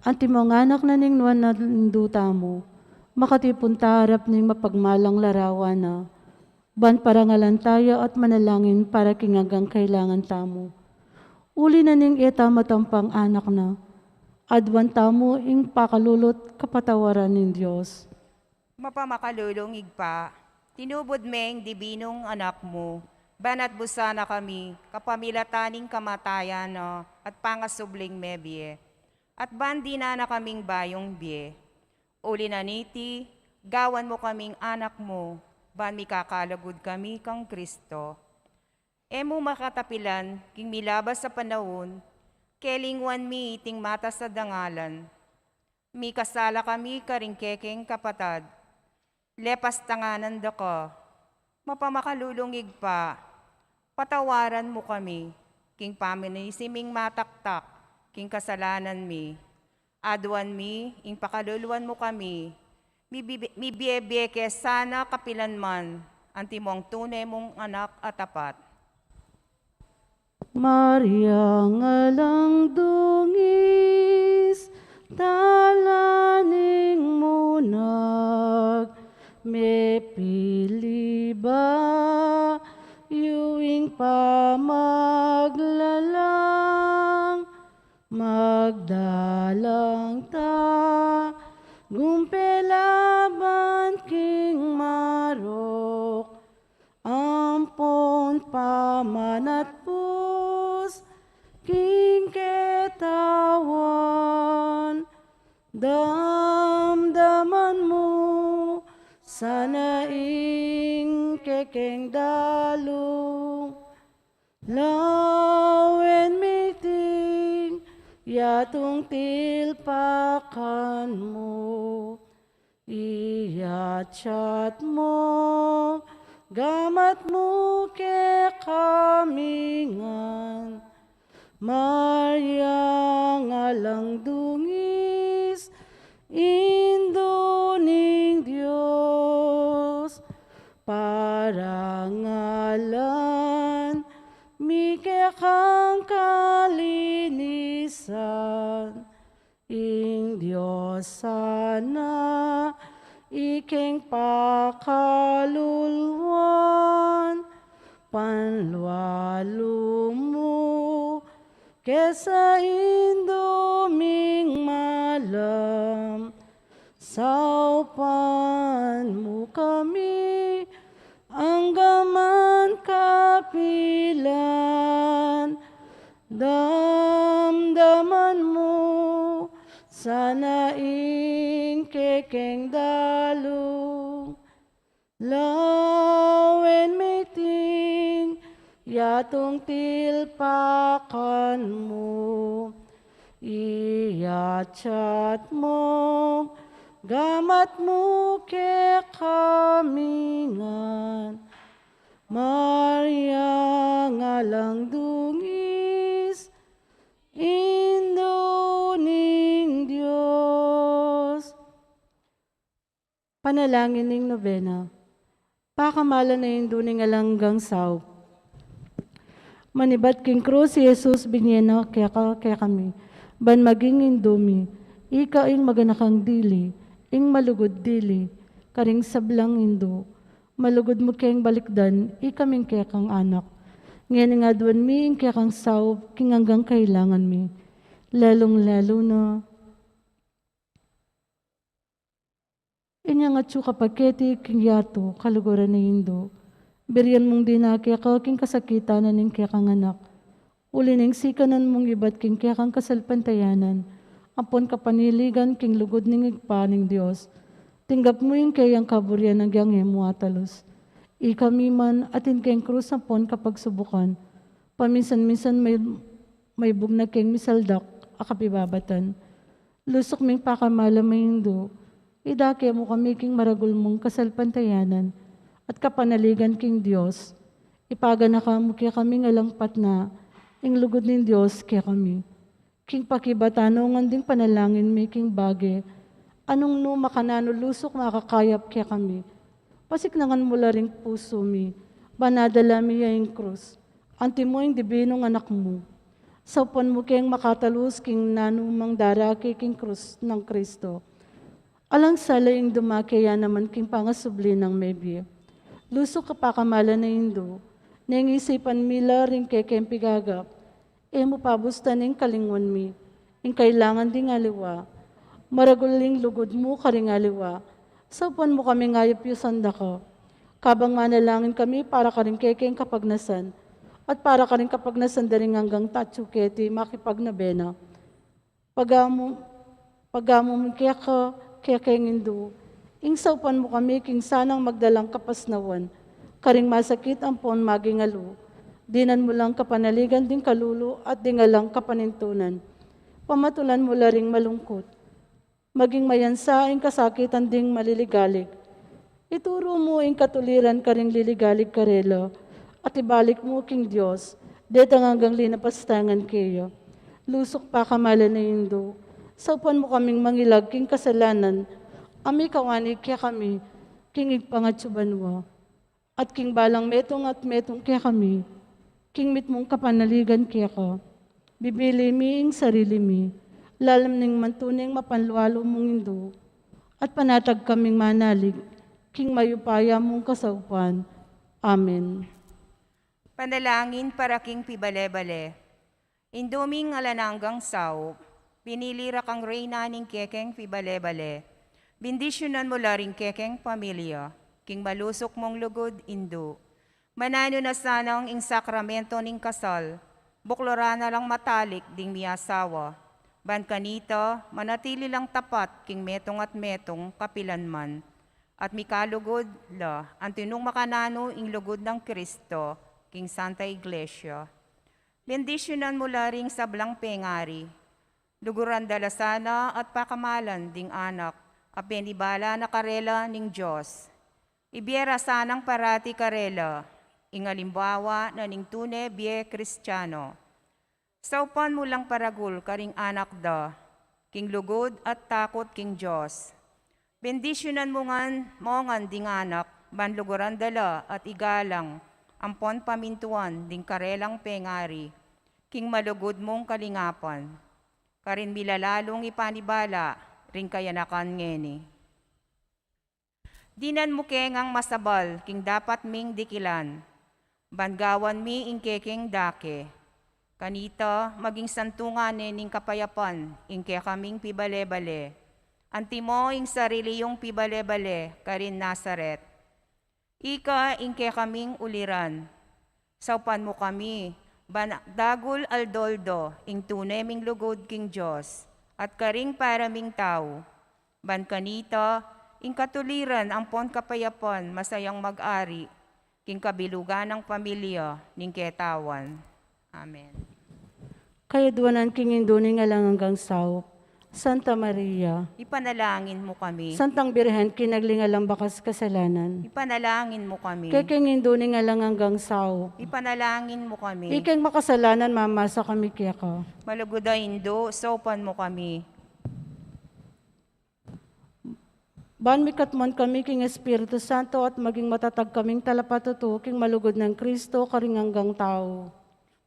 antimong anak na ning Nuan a Indu tamu, makatipun ta arap ning mapagmalang larawan na, ban parangalan taya at manalangin para king anggang kailangan tamu. Uli na ning e ta matampang anak na, aduan tamu ing pakalulu't kapatawaran ning Dios. Mapamakalulung Ibpa, tinubud me ing dibinung Anak mu, ban atbusan na kami kapamilatan ning kamatayan na at pangasubling mebie, at ban dinan na kaming bayung bie. Uli na niti, gawan mu kaming anak mu, ban mikakalugud kami kang Kristo. E mu makatapilan king milabas a panaun, kelingwan mi iting matas a dangalan. Mikasala kami karing kekeng kapatad. Lepastanganan da ka, mapamakalulung Ibpa, patawaran mu kami king pamanisi ming mataktak king kasalanan mi. Aduan mi ing pakaluluan mu kami, mibi-, mibiebie ke sana kapilan man, antimong tune mung anak a tapat. Maria, ngalang dungis, tala ning munag, mepili bayu ing pamaglalang, magdalang tagumpe laban king marok, ampon pamanatpus king ketawan. Damdaman mu sana ing kekeng dalu, lawen miting yatung tilpakan mu. Iyatyat mu gamat mu kekami ngan, Maria, ngalang dungis, Indu ning Dios, parangalan mi kekang kalinisan. Ing Dios sana ikeng pakaluluan, panlualu mu ke sa Indu ming malam. Saupan mu kami anggaman kapilan. Damdaman mu sana ing kekeng dalu, lawen miting ya atung tilpakan mu, iyatsat mu, gamat mu kekami ngan. Maria, alang dungis, Indu ning Dios. Panalangin ning Nobena. Pakamalan a Indu ning alang anggang saup, manibat king krus i Jesus, binie na keka kekami, ban maging Indu mi. Ika ing maganakang dili, ing malugud dili, karing sablang Indu. Malugud mu keng balikdan ikaming kekang anak. Ngeni aduan mi ing kekang saup king anggang kailangan mi, lalung-lalu na inyang atyu ka pa keti king yatu, kaluguran a Indu. Birian mung dina keka king kasakitan na ning kekang anak, uli ning sikanan mung ibat king kekang kasalpantayanan ampon kapanaligan king lugud ning Ibpa ning Dios. Tinggap mu ing keyang kaburian agyang e mu atalus. Ikami man atin keng krus ampon kapagsubukan, paminsan-minsan may, maybug na keng misaldak a kapibabatan. Lusuk ming pakamalan a Indu, idake mu kami king maragul mung kasalpantayanan at kapanaligan king Dios. Ipaganaka mu kekaming alang patna ing lugud ning Dios kekami. King pakibatan ngan ding panalangin mi king bage a nung nu makananu lusuk makakayap kekami, pasiknangan mu la ring pusu mi, ban adala mi ya ing krus, antimo ing dibinung anak mu. Saupan mu keng makatalus king nanumang darake king krus nang Kristo. Alang sala ing dumake ya naman king pangasubli nang mebie. Lusuk a pakamalan a Indu, neng isipan mi la ring kekeng pigagap, e mu pabustan ing kalingwan mi, ing kailangan ding aliwa. Maragul ing lugud mu karing aliwa. Saupan mu kaming ayap yusan daka, kabang manalangin kami para karing kekeng kapagnasan, at para karing kapagnasan da ring anggang tatsu keti makipagnobena. Pagamu, pagamu mu keka, kekeng Indu, ing saupan mu kami king sanang magdalang kapasnawan karing masakit ampon maging alu. Dinan mu lang kapanaligan ding kalulu at ding alang kapanintunan. Pamatulan mu la ring malungkut, maging mayansa ing kasakitan ding maliligalig. Ituru mu ing katuliran karing liligalig karela, at ibalik mu king Dios detang anggang linapastangan keya. Lusuk pakamalan a Indu, saupan mu kaming mangilag king kasalanan a mikawani kekami king Ibpa atsu banua, at king balang metung at metung kekami, king mitmung kapanaligan keka. Bibili mi ing sarili mi lalam ning mantuneng mapanlualu mung Indu, at panatag kaming manalig king mayupaya mung kasaupan. Amen. Panalangin para king pibale-bale. Indu ming alang anggang saup, pinili ra kang reyna ning kekeng pibale-bale. Bendisyunan mu la ring kekeng pamilya king malusuk mung lugud, Indu. Mananu na sanang ing sakramento ning kasal, bukluran na lang matalik ding miasawa, ban kanita manatili lang tapat king metung at metung kapilan man, at mikalugud la anti nung makananu ing lugud nang Kristo king Santa Iglesia. Bendisyunan mu la ring sablang pengari, luguran da la sana at pakamalan ding anak a penibala na karela ning Dios. Ibie ra sanang parati karela ing alimbawa na ning tune bie Kristiano. Saupan mu lang paragul karing anak da king lugud at takut king Dios. Bendisyunan mu ngan, mu ngan ding anak, ban luguran da la at igalang ampon pamintuan ding karelang pengari king malugud mung kalingapan, karin milalalung ipanibala ring kayanakan ngeni. Dinan mu kengang masabal king dapat ming dikilan, ban gawan mi ing kekeng dake. Kanita maging santungan ne ning kapayapan ing kekaming pibale-bale, antimo ing sarili yung pibale-bale karin Nazaret. Ika ing kekaming uliran. Saupan mu kami ban dagul aldo-aldo ing tune ming lugud king Dios at karing para ming tau, ban kanita ing katuliran ampon kapayapan masayang mag-ari king kabilugan nang pamilya ning ketawan. Amen. Kayadwanan king Indu ning alang anggang saup, Santa Maria. Ipanalangin mu kami. Santang Birhen, kinagling alang bakas kasalanan. Ipanalangin mu kami. Kekeng Indu ning alang anggang saup. Ipanalangin mu kami. Ikeng makasalanan, mamasa kami keka. Malugud a Indu, saupan mu kami. Ban mikatmuan kami king Espiritu Santo at maging matatag kaming talapatutu king malugud nang Kristo karing anggang tau.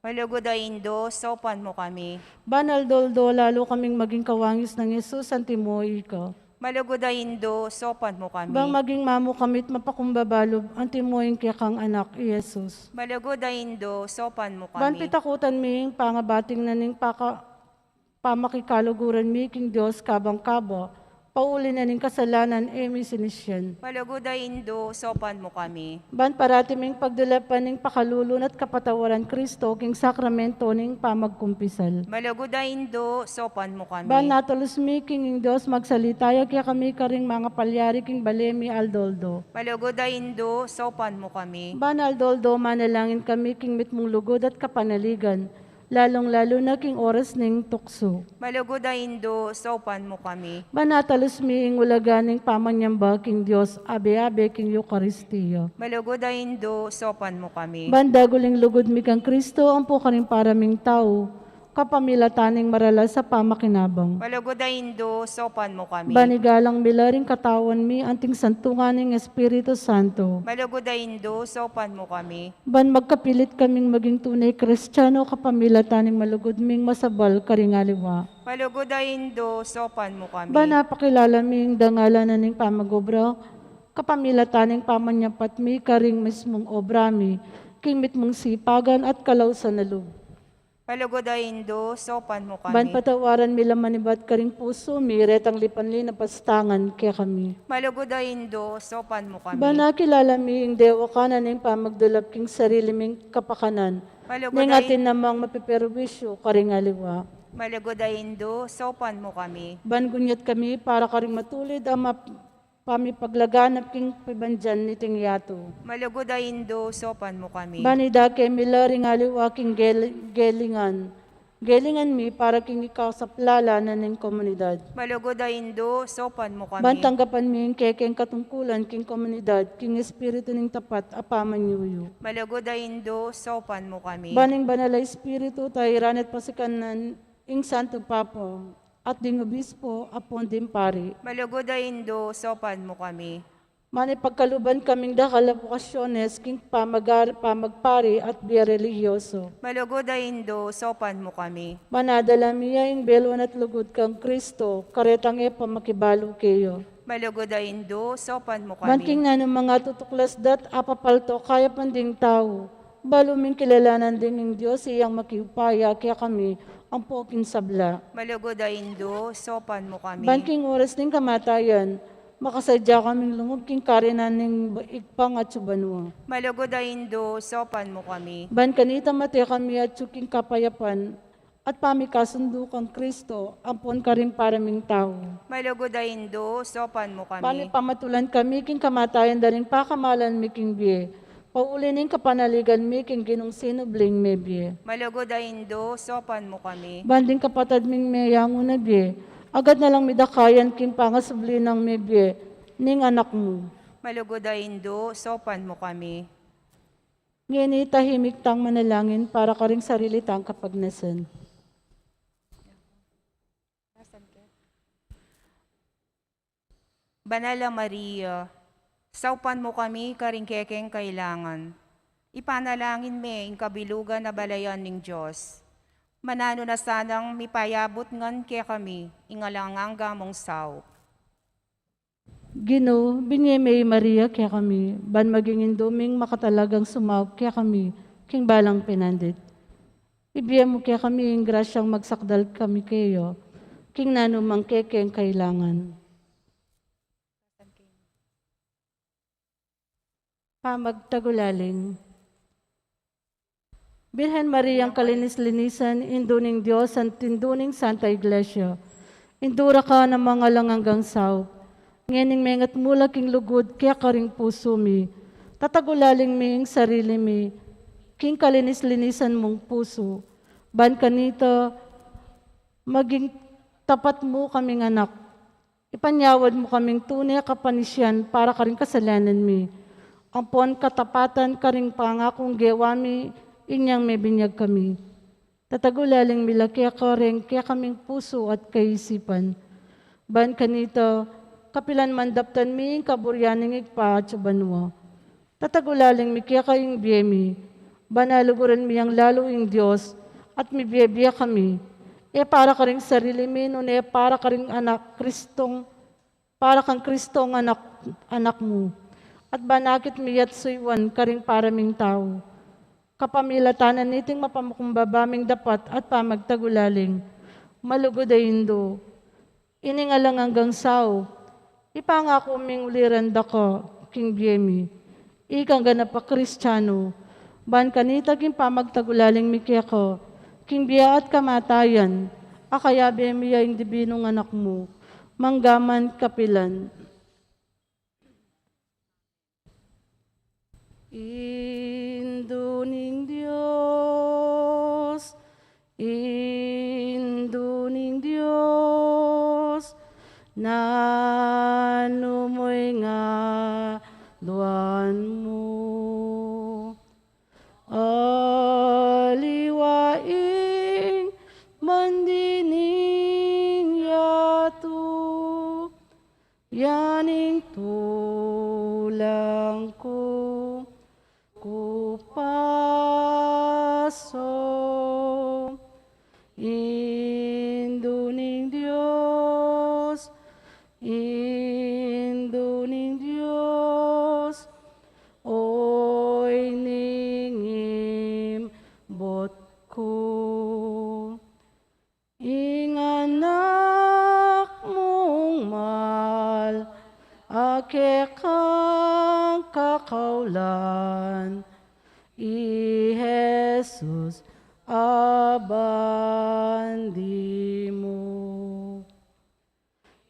Malugud a Indu, saupan mu kami. Ban aldo-aldo lalu kaming maging kawangis nang Jesus antimo ika. Malugud a Indu, saupan mu kami. Ban maging mamu kami't mapakumbaba lub antimo ing kekang Anak, i Jesus. Malugud a Indu, saupan mu kami. Ban pitakutan mi ing pangabating na ning paka-, pamakikaluguran mi king Dios kabang kaba, pauli na ning kasalanan e mi sinisian. Malugud a Indu, saupan mu kami. Ban parati ming pagdulapan ing pakalulu na't kapatawaran Kristo king sakramento ning pamagkumpisal. Malugud a Indu, saupan mu kami. Ban atalus mi king ing Dios magsalita ya kekami karing mangapalyari king bale mi aldo-aldo. Malugud a Indu, saupan mu kami. Ban aldo-aldo manalangin kami king mitmung lugud at kapanaligan, lalung-lalu na king oras ning tuksu. Malugud a Indu, saupan mu kami. Ban atalus mi ing ulaga ning pamanyamba king Dios, abe-abe king Eukaristia. Malugud a Indu, saupan mu kami. Ban dagul ing lugud mi kang Kristo ampo karing para ming tau, kapamilatan ning maralas a pamakinabang. Malugud a Indu, saupan mu kami. Ban igalang mi la ring katawan mi anting santungan ning Espiritu Santo. Malugud a Indu, saupan mu kami. Ban magkapilit kaming maging tune Kristiano kapamilatan ning malugud ming masabal karing aliwa. Malugud a Indu, saupan mu kami. Ban apakilala mi ing dangalan na ning pamag-obra kapamilatan ning pamanyampat mi karing mismung obra mi king mitmung sipagan at kalausan a lub. Malugud a Indu, saupan mu kami. Ban patawaran mi la manibat karing pusu mi retang lipan li na pastangan kekami. Malugud a Indu, saupan mu kami. Ban akilala mi ing dewakan na ning pamagdulap king sarili ming kapakanan, Malugud neng a atin namang mapiperwisyu karing aliwa. Malugud a Indu, saupan mu kami. Ban gunyat kami para karing matulid a map-, pamipaglaganap king pibandian niting yatu. Malugud a Indu, saupan mu kami. Ban idake mi la ring aliwa king gel-, gelingan. Gelingan mi para king ikasaplala na ning komunidad. Malugud a Indu, saupan mu kami. Ban tanggapan mi ing kekeng katungkulan king komunidad king espiritu ning tapat a pamanyuyu. Malugud a Indu, saupan mu kami. Ban ing Banal a Espiritu tairan at pasikanan ing Santo Papa at ding obispo ampon ding pari. Malugud a Indu, saupan mu kami. Ban ipagkaluban kaming dakal a bokasyones king pamagar-, pamagpari at bie relihiyoso. Malugud a Indu, saupan mu kami. Ban adala mi ya ing belwan at lugud kang Kristo, karetang e pa makibalu keya. Malugud a Indu, saupan mu kami. Ban king nanumang atutuklas dat apapalto kayapan ding tau, balu ming kilalanan ding ing Dios iyang makiupaya kekami ampo king sabla. Malugud a Indu, saupan mu kami. Ban king oras ning kamatayan, makasadya kaming lungub king karinan ning ba-, Ibpang atsu banua. Malugud a Indu, saupan mu kami. Ban kanita mate kami atsu king kapayapan, at pamikasundu kang Kristo, ampon karing para ming tau. Malugud a Indu, saupan mu kami. Ban ipamatulan kami king kamatayan da ring pakamalan mi king bie, pauli ning kapanaligan mi king Ginung sinubling mebie. Malugud a Indu, saupan mu kami. Ban ding kapatad ming meyangu na bie, agad na lang midakayan king pangasubli nang mebie ning Anak mu. Malugud a Indu, saupan mu kami. Ngeni tahimik tang manalangin para karing sarili tang kapagnasan. Banal a Maria, saupan mu kami karing kekeng kailangan. Ipanalangin me ing kabilugan a balayan ning Dios. Mananu na sanang mipayabut ngan kekami ing alang angga mung saup. Ginu, binie me i Maria kekami, ban maging indu ming makatalagang sumaup kekami king balang penandit. Ibie mu kekami ing grasyang magsakdal kami keya king nanumang kekeng kailangan. Pamagtagulaling. Birhen Mariang kalinis-linisan, Indu ning Dios at Indu ning Santa Iglesia, Indu ra ka na mang alang anggang saup. Ngening mengatmu la king lugud kekaring pusu mi, Tatagulaling mi ing sarili mi king kalinis-linisan mung pusu, ban kanita maging tapat mu kaming anak. Ipanyawad mu kaming tune kapanisian para karing kasalanan mi, ampon katapatan karing pangakung gewa mi inyang mebinyag kami. Tatagulaling mi la keka reng kekaming pusu at kaisipan. Ban kanita, kapilan man daptan mi ing kaburian ning Ibpa atsu banua. Tatagulaling mi keka ing bie mi, ban aluguran mi yang lalu ing Dios, at mibie-bie kami, e para karing sarili mi, nune para karing anak Kristong, para kang Kristong anak, anak mu. At ban akit mi at suyuan karing para ming tau. Kapamilatan na niting mapamukumbaba ming dapat at pamagtagulaling, malugud a Indu, ining alang anggang saup, ipangaku ming uliran da ka king bie mi, ikang ganap a Kristianu, ban kanita king pamagtagulaling mi keka, king bie at kamatayan, akayabe mi ya ing dibinung anak mu, mangga man kapilan. Indu ning Dios, Indu ning Dios, nanu mu ing aduan mu? Aliwa ing mandi ning yatu, yan ing tulang kung kupasu. Indu ning Dios, Indu ning Dios, oy ning imbut ku. Ing anak mung mal a kekang kakaulan, i Jesus a bandi mu.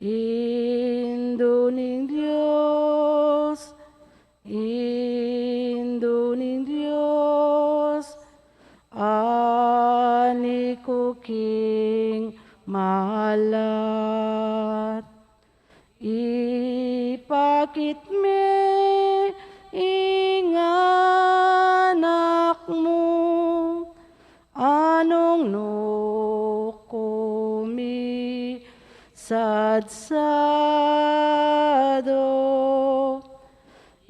Indu ning Dios, Indu ning Dios, ani ku king malat. Ipakit me ing anak mu, anung nu ku misadsadu.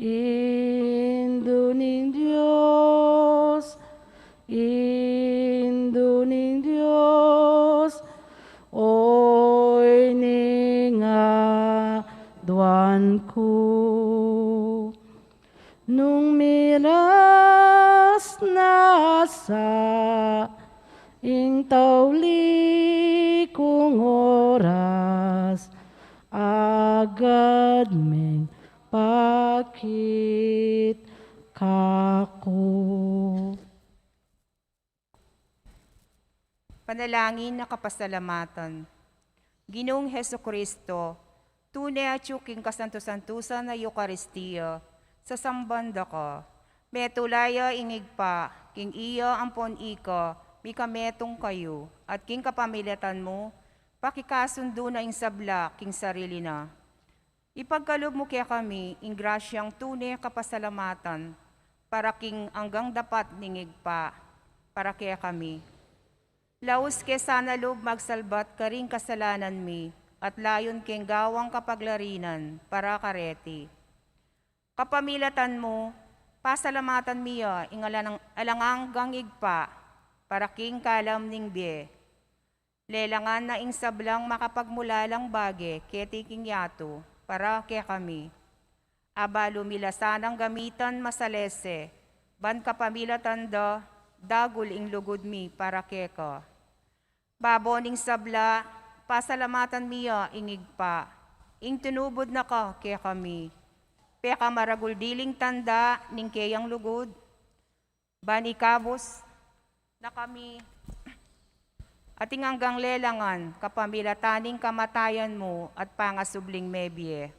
Indu ning Dios, Indu ning Dios, oy ning aduan ku. Nung miras na sa ing tauli kung oras, agad meng pakit kaku. Panalangin a kapasalamatan. Ginung Jesucristo, tune atyu king kasantu-santusan a Eukaristia, sasamban da ka. Metula ya ing Ibpa, king iya ampon ika, mikametung kayu, at king kapamilatan mu, pakikasundu na ing sabla king sarili na. Ipagkalub mu kekami ing grasyang tune kapasalamatan para king anggang dapat ning Ibpa para kekami. Laus ke sana lub magsalbat karing kasalanan mi at layun keng gawang kapaglarinan para kareti. Kapamilatan mu, pasalamatan mi ya ing alang, alang anggang Ibpa para king kalam ning bie. Lelangan na ing sablang makapagmulalang bage keti king yatu para kekami. Abalu mi la sanang gamitan masalese, ban kapamilatan da, dagul ing lugud mi para keka. Babo ning sabla, pasalamatan mi ya ing Ibpa, ing tinubud na ka kekami. Pekamaragul diling tanda ning keyang lugud, ban ikabus na kami at ing anggang lelangan kapamilatan ning kamatayan mu at pangasubling mebie.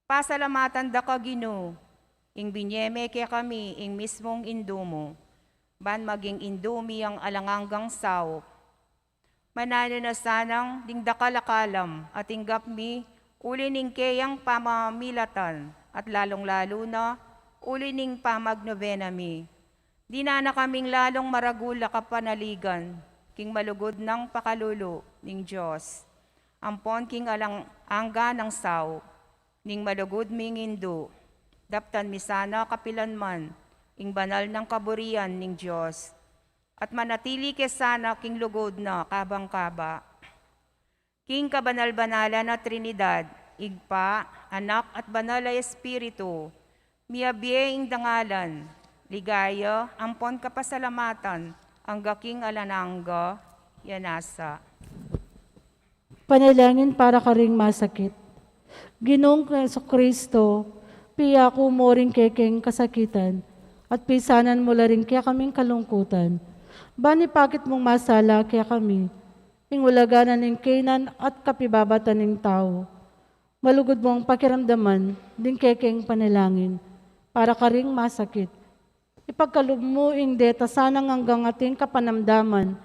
Pasalamatan da ka, Ginu, ing binie me kekami ing mismung Indu mu, ban maging Indu mi yang alang anggang saup. Mananu na sanang ding dakal a kalam a tinggap mi uli ning keyang pamamilatan, at lalung-lalu na uli ning pamagnobena mi. Dinan na kaming lalung maragul a kapanaligan king malugud nang pakalulu ning Dios, ampon king alang angga nang saup ning malugud ming Indu. Daptan mi sana kapilan man ing banal nang kaburian ning Dios, at manatili ke sana king lugud na kabang-kaba. King kabanal-banalan a Trinidad, Ibpa, Anak, at Banal a Espiritu, miyabie ing dangalan, ligaya, ampon kapasalamatan, angga king alang angga. Ya nasa. Panalangin para karing masakit. Ginung Jesucristo, piyaku mu ring kekeng kasakitan, at pisanan mu la ring kekaming kalungkutan. Ban ipakit mung masala kekami ing ulaga na ning keynan at kapibabatan ning tau. Malugud mung pakiramdaman ding kekeng panalangin para karing masakit. Ipagkalub mu ing deta sanang anggang ating kapanamdaman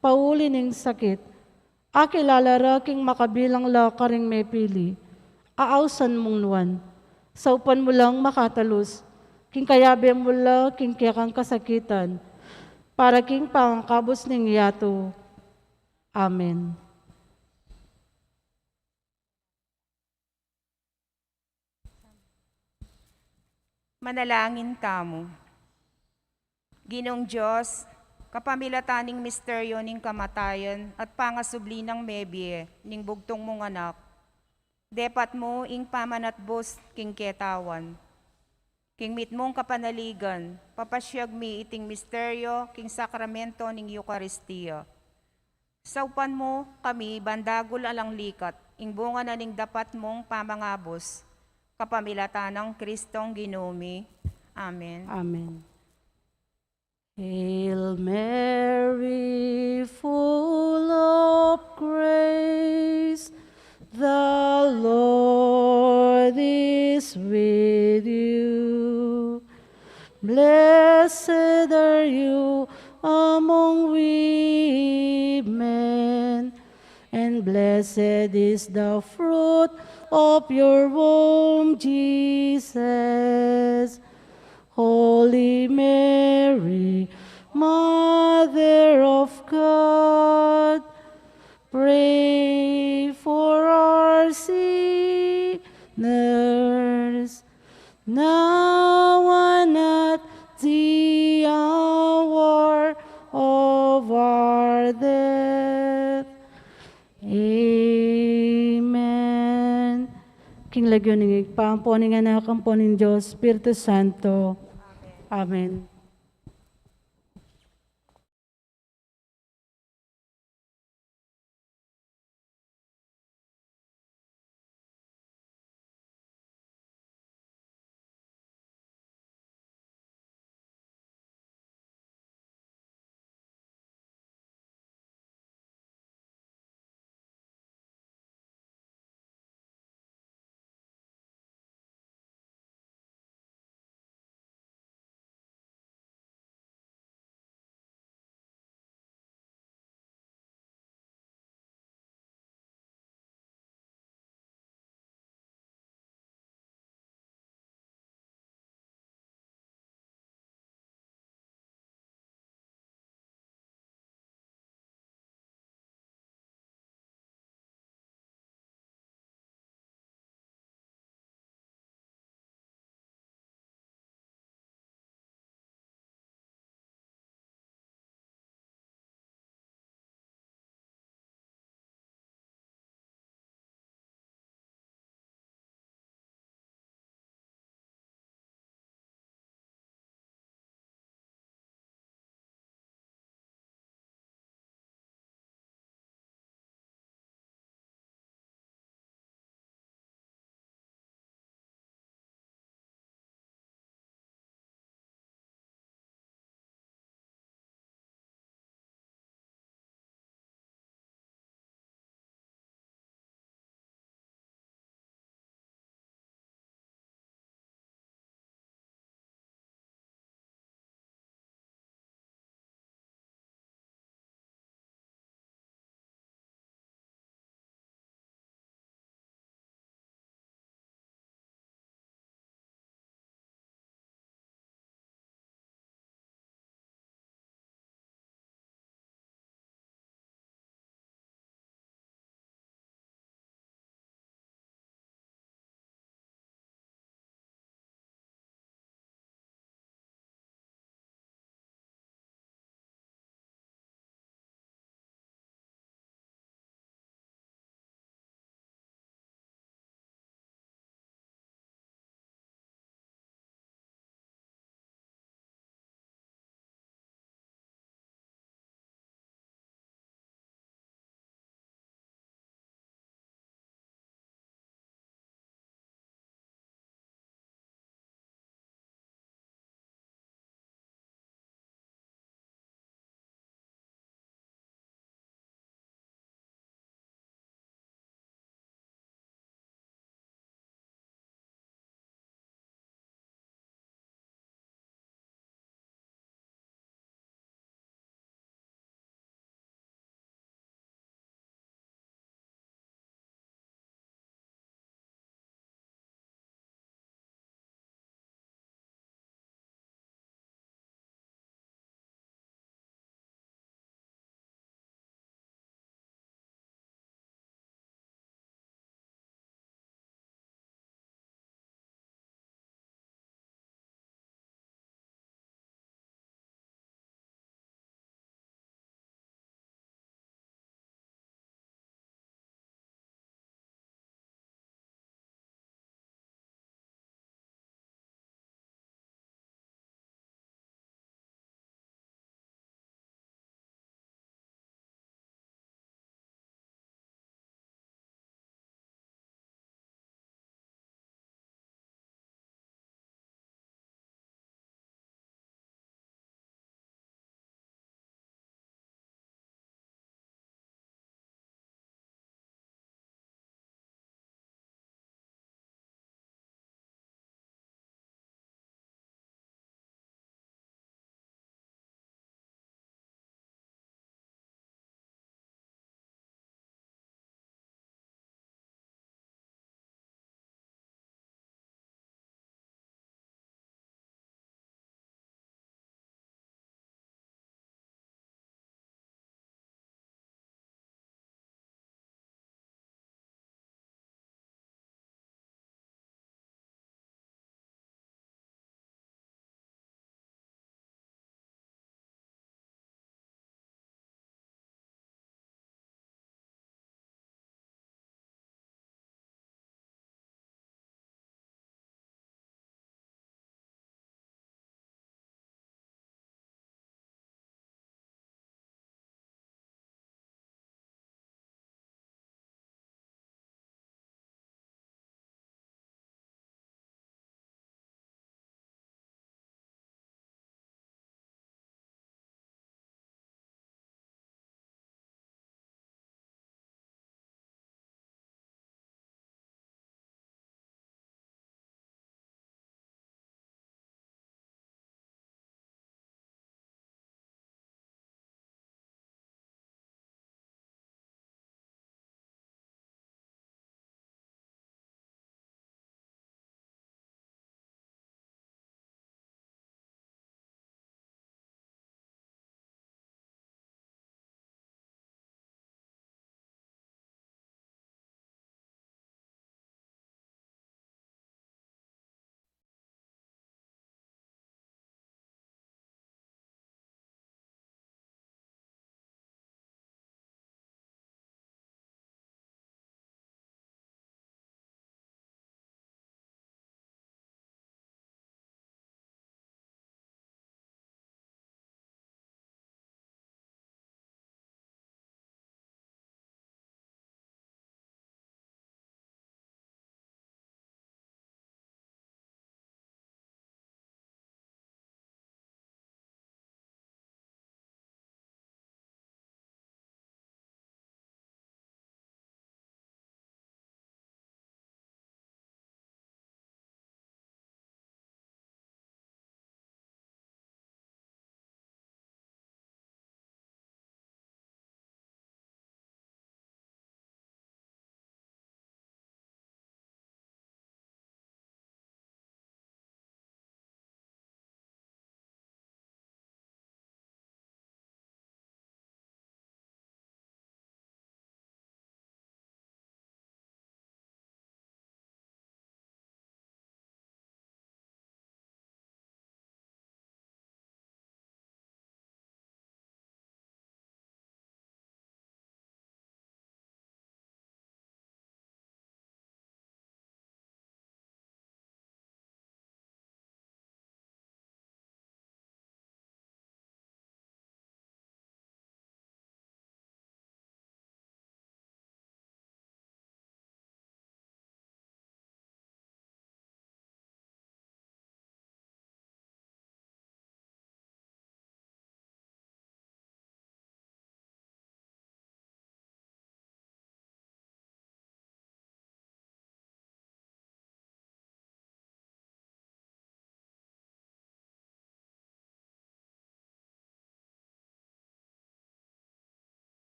pauli ning sakit. Akilala ra king makabilang la karing mepili, ausan mung nuan. Saupan mu lang makatalus king kayabe mu la king kekang kasakitan, para king pangakabus ning yatu. Amen. Manalangin tamu. Ginung Dios, kapamilatan ning misteryo ning kamatayan at pangasubli nang mebie ning bugtung mung Anak, depat mu ing pamanatbus king ketawan. King mitmung kapanaligan, papasiag mi iting misteryo king sakramento ning Eukaristia. Saupan mu kami ban dagul alang likat ing bunga na ning dapat mung pamangabus, kapamilatan nang Kristong Ginu mi. Amen. Amen. Hail Mary, full of grace, the Lord is with you. Blessed are you among women, and blessed is the fruit of your womb, Jesus. Holy Mary, Mother of God, pray for us sinners, now and at the hour of our death. Amen. King lagyu ning Ibpa, ampo ning Anak, ampo ning Dios Espiritu Santo. Amen.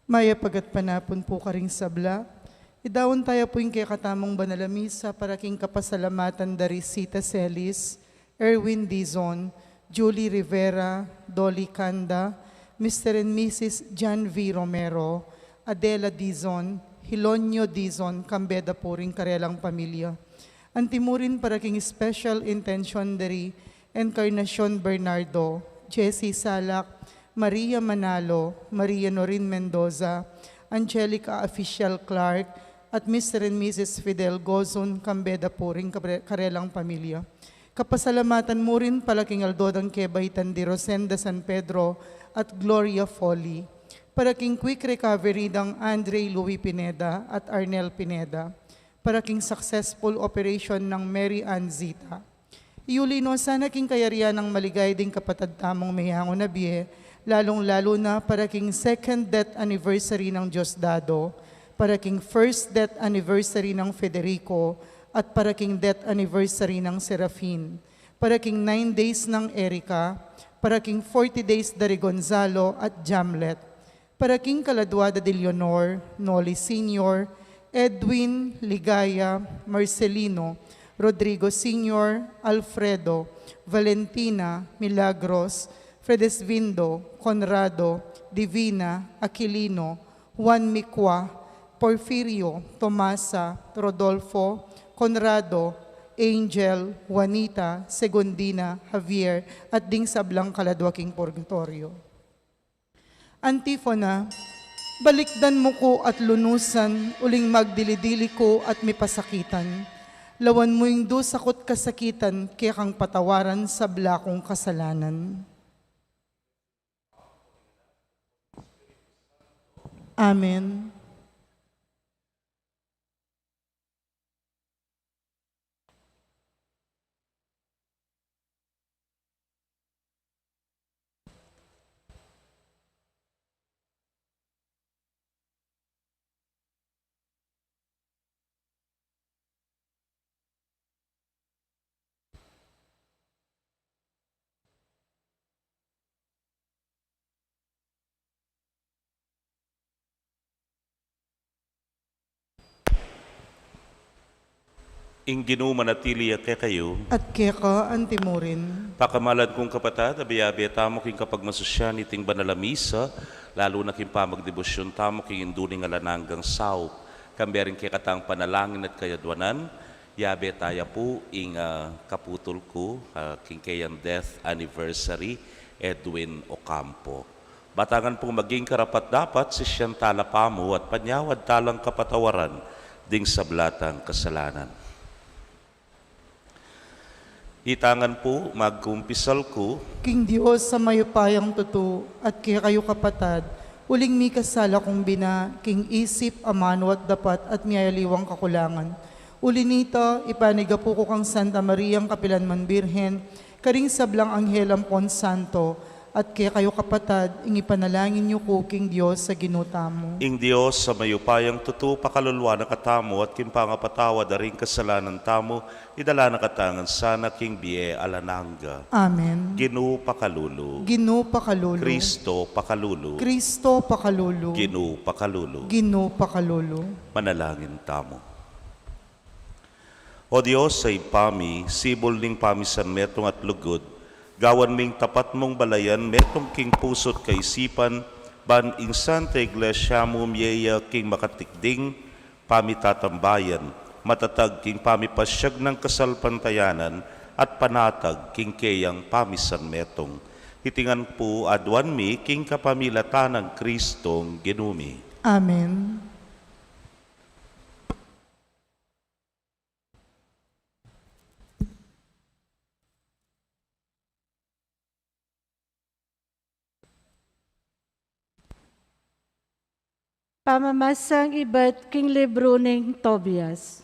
Mayap a gatpanapun pu karing sabla. Idaun taya pu ing kekatamung banal a misa para king kapasalamatan da ri Sita Celis, Erwin Dizon, Julie Rivera, Dolly Canda, Mister and Missus John V Romero, Adela Dizon, Hilonio Dizon, kambe da pu ring karelang pamilya. Antimurin para king special intention da ri Encarnacion Bernardo, Jessie Salak, Maria Manalo, Maria Norin Mendoza, Angelica Official Clark, at Mister and Missus Fidel Gozun, kambe da pu ring kabre-, karelang pamilya. Kapasalamatan mu rin para king aldo dang kebaitan di Rosenda San Pedro at Gloria Folly, para king quick recovery dang Andre Louis Pineda at Arnel Pineda, para king successful operation nang Mary Ann Zita. Iuli no sana king kayarian nang maligaya ding kapatad tamung meyangu na bie, lalung-lalu na para king second death anniversary nang Diosdado, para king first death anniversary nang Federico, at para king death anniversary nang Serafin, para king nine days nang Erica, para king forty days da ri Gonzalo at Jamlet, para king kaladua da di Leonor, Noli Senior, Edwin, Ligaya, Marcelino, Rodrigo Senior, Alfredo, Valentina, Milagros, Fredesvindo, Conrado, Divina, Aquilino, Juan Micua, Porfirio, Tomasa, Rodolfo, Conrado, Angel, Juanita, Segundina, Javier, at ding sablang kaladua king purgatorio. Antifona. Balikdan mu ku at lunusan, uling magdili-dili ku at mipasakitan. Lawan mu ing dusa ku't kasakitan, kekang patawaran sabla kung kasalanan. Amen. Ing Ginu manatili ya kekayu. At keka antimurin. Pakamalan kung kapatad, abe-abe tamu king kapagmasusyan iting banal a misa, lalu na king pamagdebosyun tamu king Indu ning alang anggang saup. Kambe ring kekatang panalangin at kayadwanan, yabe taya pu ing, ah, kaputul ku, ah, king keyang death anniversary, Edwin Ocampo. Batangan pung maging karapat-dapat, sisian tala pamu at panyawad talang kapatawaran ding sabla tang kasalanan. Itangan pu, magkumpisal ku king Dios a mayupayang tutu, at kekayu kapatad, uling mikasala kung bina, king isip, amanu at dapat, at miyayaliwang kakulangan. Uli nita, ipanigapu ku kang Santa Mariang kapilanman Birhen, karing sablang anghel ampon santo, at kekayu kapatad, ing ipanalangin yu ku king Dios a Ginu tamu. Ing Dios a mayupayang tutu pakalulu na katamu at king pangapatawad da ring kasalanan tamu, idala na katamu ngan sana king bie alang angga. Amen. Ginu pakalulu. Ginu pakalulu. Kristo pakalulu. Kristo pakalulu. Ginu pakalulu. Ginu pakalulu. Manalangin tamu. O Dios a Ibpa mi, sibul ning pamisanmetung at lugud, gawan ming tapat mung balayan metung king pusu't kaisipan, ban ing Santa Iglesia mu mie ya king makatikding pamitatambayan, matatag king pamipasiag nang kasalpantayanan, at panatag king keyang pamisanmetung. Iti ngan pu aduan mi king kapamilatan nang Kristong Ginu mi. Amen. Pamamasang ibat king libru ning Tobias.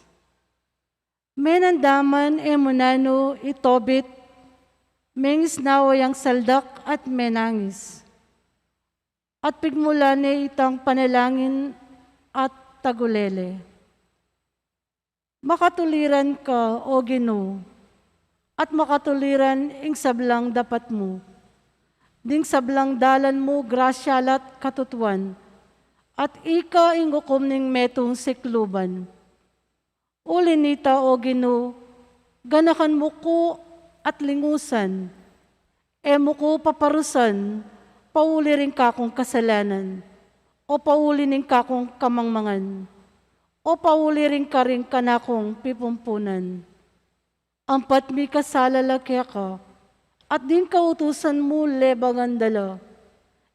Menandaman e mu nanu i Tobit, mengisnawa yang saldak at menangis. At pigmulan ne itang panalangin at tagulele. Makatuliran ka, O Ginu, at makatuliran ing sablang dapat mu. Ding sablang dalan mu grasya la't katutuan, at ika ing ukum ning metung sikluban. Uli nita, O Ginu, ganakan mu ku at lingusan, e mu ku paparusan pauli ring kakung kasalanan, o pauli ning kakung kamangmangan, o pauli ring karing kanakung pipumpunan. Ampat mikasala la keka, at ding kautusan mu lebangan da la.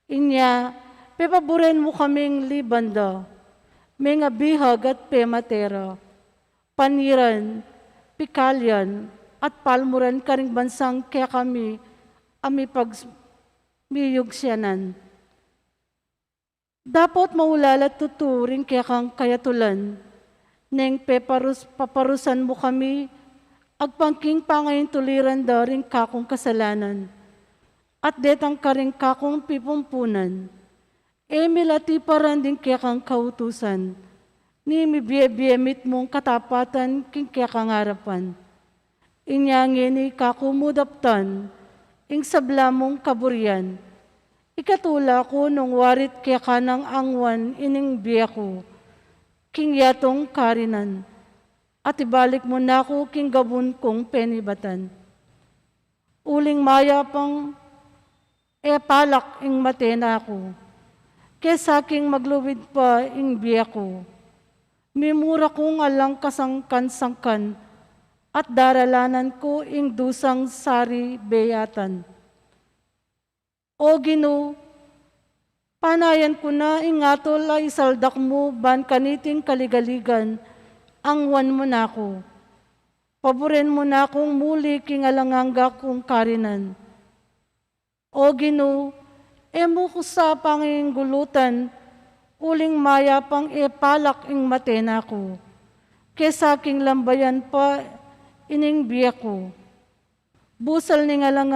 Inya, pepaburen mu kaming liban da, mengabihag at pemate ra, paniran, pikalyan, at palmuran karing bansang kekami a mipag-, miyugsianan. Dapot maulalat tutu ring kekang kayatulan, neng peparus-, paparusan mu kami, agpang king pangaintuliran da ring kakung kasalanan, at detang karing kakung pipumpunan. E mi la tiparan ding kekang kautusan, ni mibie-bie mitmung katapatan king kekang arapan. Inya ngeni kaku mu daptan ing sabla mung kaburian. Ikatula ku nung warit keka nang angwan ining bie ku king yatung karinan, at ibalik mu na ku king gabun kung penibatan. Uling mayap pang e palak ing mate na ku, kesa king magluid pa ing bie ku. Mimura kung alang kasangkan-sangkan, at daralanan ku ing dusang sari beyatan. O Ginu, panayan ku na ing atul a isaldak mu ban kaniting kaligaligan, angwan mu na ku. Paburen mu na kung muli king alang angga kung karinan. O Ginu, e mu ku sa panginggulutan, uling mayap pang e palak ing mate na ku, kesa king lambayan pa ining bie ku, busal ning alang,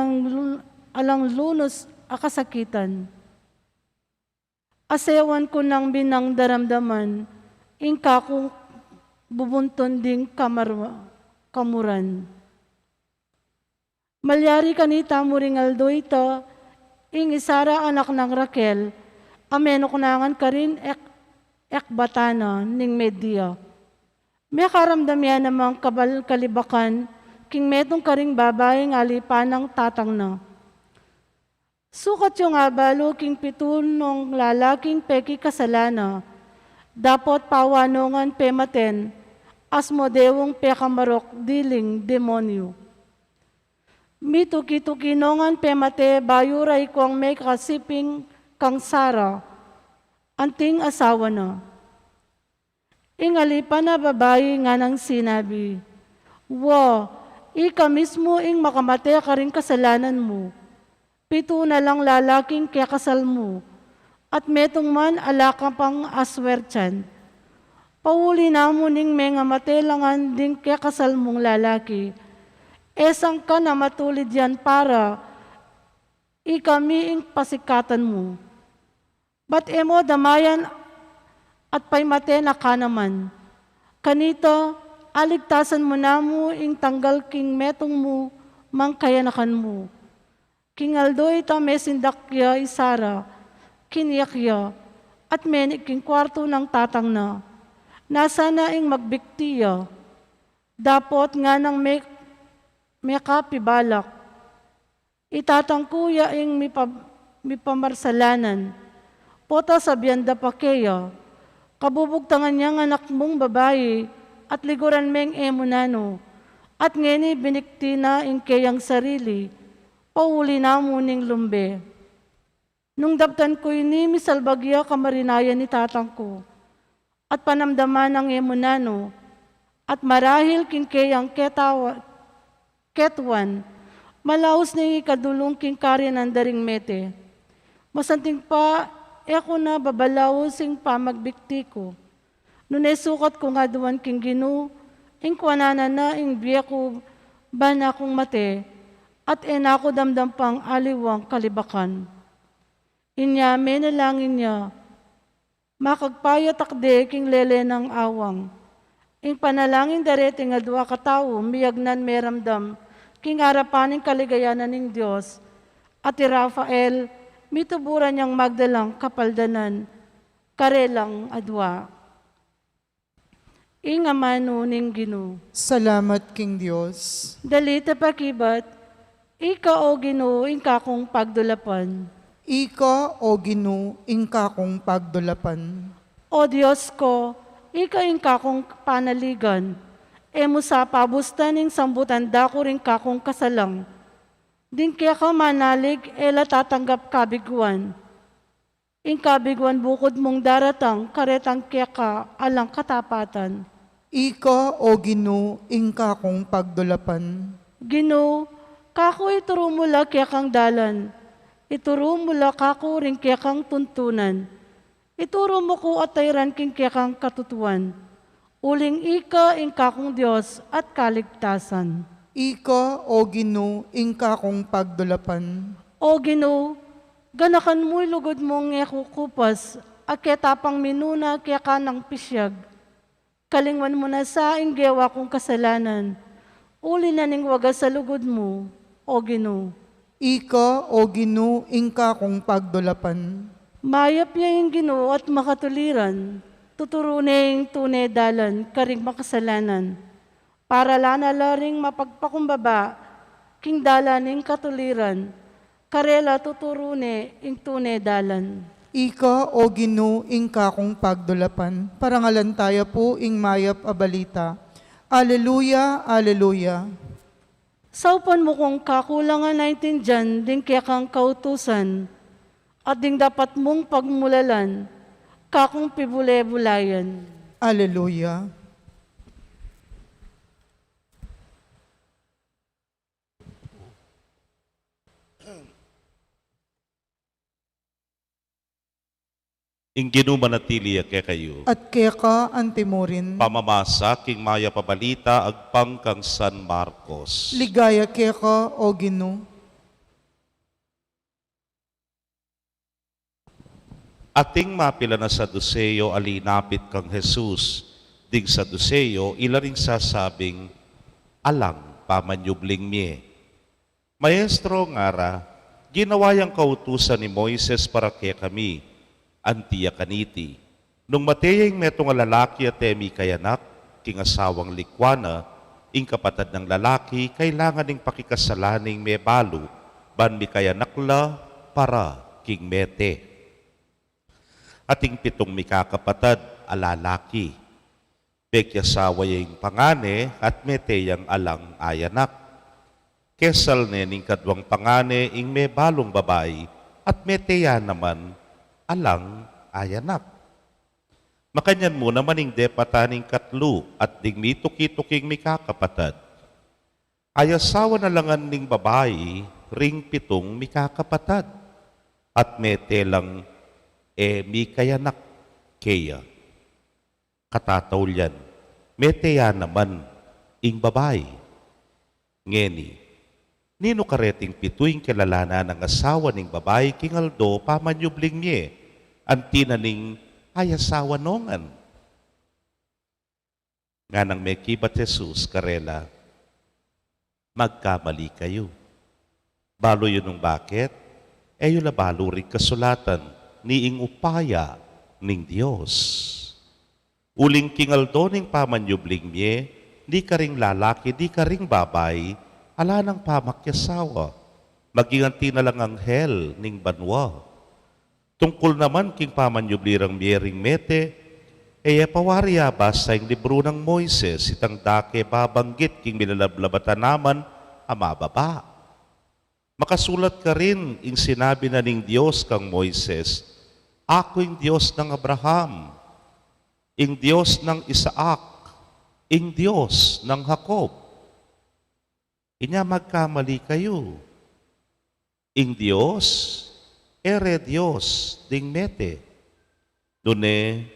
alang lunus a kasakitan. Asewan ku nang binang daramdaman ing kaku bubuntun ding kamar-, kamuran. Malyari kanita mu ring aldo ita, ing i Sara anak nang Raquel, a menuknangan karin Ek-, Ekbatana ning Media. Mekaramdam ya namang kabal-, kalibakan king metung karing babaing alipan nang tatang na. Sukat yu nga balu king pitu nung lalaking pekikasala na, dapot pawa no ngan pematen, Asmodeu ing pekamarok diling demonyu. Mituki-tuki no ngan pemate bayu ra ikuang mekasiping kang Sara, anting asawa na. Ing alipan a babai nganang sinabi, "Wa, ika mismu ing makamate karing kasalanan mu. Pitu na lang lalaking kekasal mu, at metung man ala ka pang aswertian. Pauli na mu ning mengamate la ngan ding kekasal mung lalaki. E sangkan a matulid yan para ikami ing pasikatan mu. Bat e mo damayan at paimate na ka naman. Kanita, aligtasan mu na mu ing tanggal king metung mu mang kayanakan mu." King aldo ita mesindak ya i Sara, kiniak ya, at menik king kuartu nang tatang na. Nasa na ing magbikti ya. Dapot nganang me-, mekapibalak, "I tatang ku ya ing mipa-, mipamarsalanan. Pota sabian da pa keya, kabubugtangan yang anak mung babai, at liguran meng e mu nanu. At ngeni binikti na ing keyang sarili, pauli na mu ning lumbe." Nung daptan ku ini, misalbag ya kamarinayan i tatang ku, at panamdaman nang e mu nanu, at marahil king keyang ketawa-, ketuan, malaus ning ikadulung king karinan da ring mete. Masanting pa, e ku na babalaus ing pamagbikti ku. Nune sukat kung aduan king Ginu ing kuananan na ing bie ku ban akung mate, at e na ku damdam pang aliwang kalibakan. Inya menalangin ya, "Makagpayatak de king lele nang awang." Ing panalangin da reting adua katau miyagnan meramdam king arapan ning kaligayan ning Dios. At i Rafael, mituburan yang magdalang kapaldanan. karelang adua. Ing amanu ning Ginu. Salamat king Dios. Dalit a pakibat, ika, o Ginu, ing kakung pagdulapan. Ika, o Ginu, ing kakung pagdulapan. O Dios ku, ika ing kakung panaligan. E mu sa pabustan ing sambutan da ku ring kakung kasalang. Ding keka manalig, e la tatanggap kabiguan. Ing kabiguan bukud mung daratang karetang keka alang katapatan. Ika, o Ginu, ing kakung pagdulapan. Ginu, kaku ituru mu la kekang dalan. Ituru mu la kaku ring kekang tuntunan. Ituru mu ku at tairan king kekang katutuan. Uling ika ing kakung Dios at kaligtasan. Ika, o Ginu, ing kakung pagdulapan. O Ginu, ganakan mu ilugud mung e kukupas, a ketapang minuna keka nang pisyag. Kalingwan mu na sa ing gewa kung kasalanan, uli na ning wagas a lugud mu, o Ginu. Ika, o Ginu, ing kakung pagdulapan. Mayap ya ing Ginu at makatuliran, tuturu ne ing tune dalan karing makasalanan. Paralan na la ring mapagpakumbaba king dalan ning katuliran, karela tuturu ne ing tune dalan. Ika, o Ginu, ing kakung pagdulapan. Parangalan taya pu ing mayap a balita. Aleluya, aleluya. Saupan mu kung kakulangan a intindian ding kekang kautusan, at ding dapat mung pagmulalan, kakung pibule-bulayan. Aleluya. Ing Ginu manatili ya kekayu. At keka antimurin. Pamamasa king mayap a balita agpang kang San Marcos. Ligaya keka, o Ginu. Ating mapilan a Saduseo a linapit kang Jesus. Ding Saduseo, ila ring sasabing alang pamanyubling mie. Maestro, ngara, ginawa yang kautusan ni Moises para kekami, anti ya kaniti. Nung mate ya ing metung a lalaki at e mikayanak, king asawang likwa na, ing kapatad nang lalaki, kailangan ning pakikasalan ning mebalu, ban mikayanak la para king mete. Ating pitung mikakapatad a lalaki. Pekiasawa ya ing pangane at mete yang alang ayanak. Kesal ne ning kaduang pangane ing mebalung babai at mete ya naman alang ayanak. Makanyan mu naman ing depatan ning katlu at ding mituki-tuking mikakapatad. Ayasawa na la ngan ning babai ring pitung mikakapatad at mete lang e mikayanak keya. Katataulian, mete ya naman ing babai. Ngeni, ninu kareting pitu ing kilalanan nang asawa ning babai king aldo pamanyubling mie, anti na ning ayasawa no ngan? Nganang mekibat Jesus karela, magkamali kayu. Balu yu nung bakit? E yu la balu ring kasulatan, ni ing upaya ning Dios. Uling king aldo ning pamanyubling mie, ni karing lalaki, ni karing babai, ala nang pamakiasawa. Maging anti na lang anghel ning banua. Tungkul naman king pamanyubli rang mie ring mete, e ya pa wari abasa ing libru nang Moises, itang da ke babanggit king milalablab a tanaman a mababa. Makasulat karin ing sinabi na ning Dios kang Moises, "Aku ing Dios nang Abraham, ing Dios nang Isaac, ing Dios nang Jacob." Inya magkamali kayu. Ing Dios, e re Dios ding mete, nune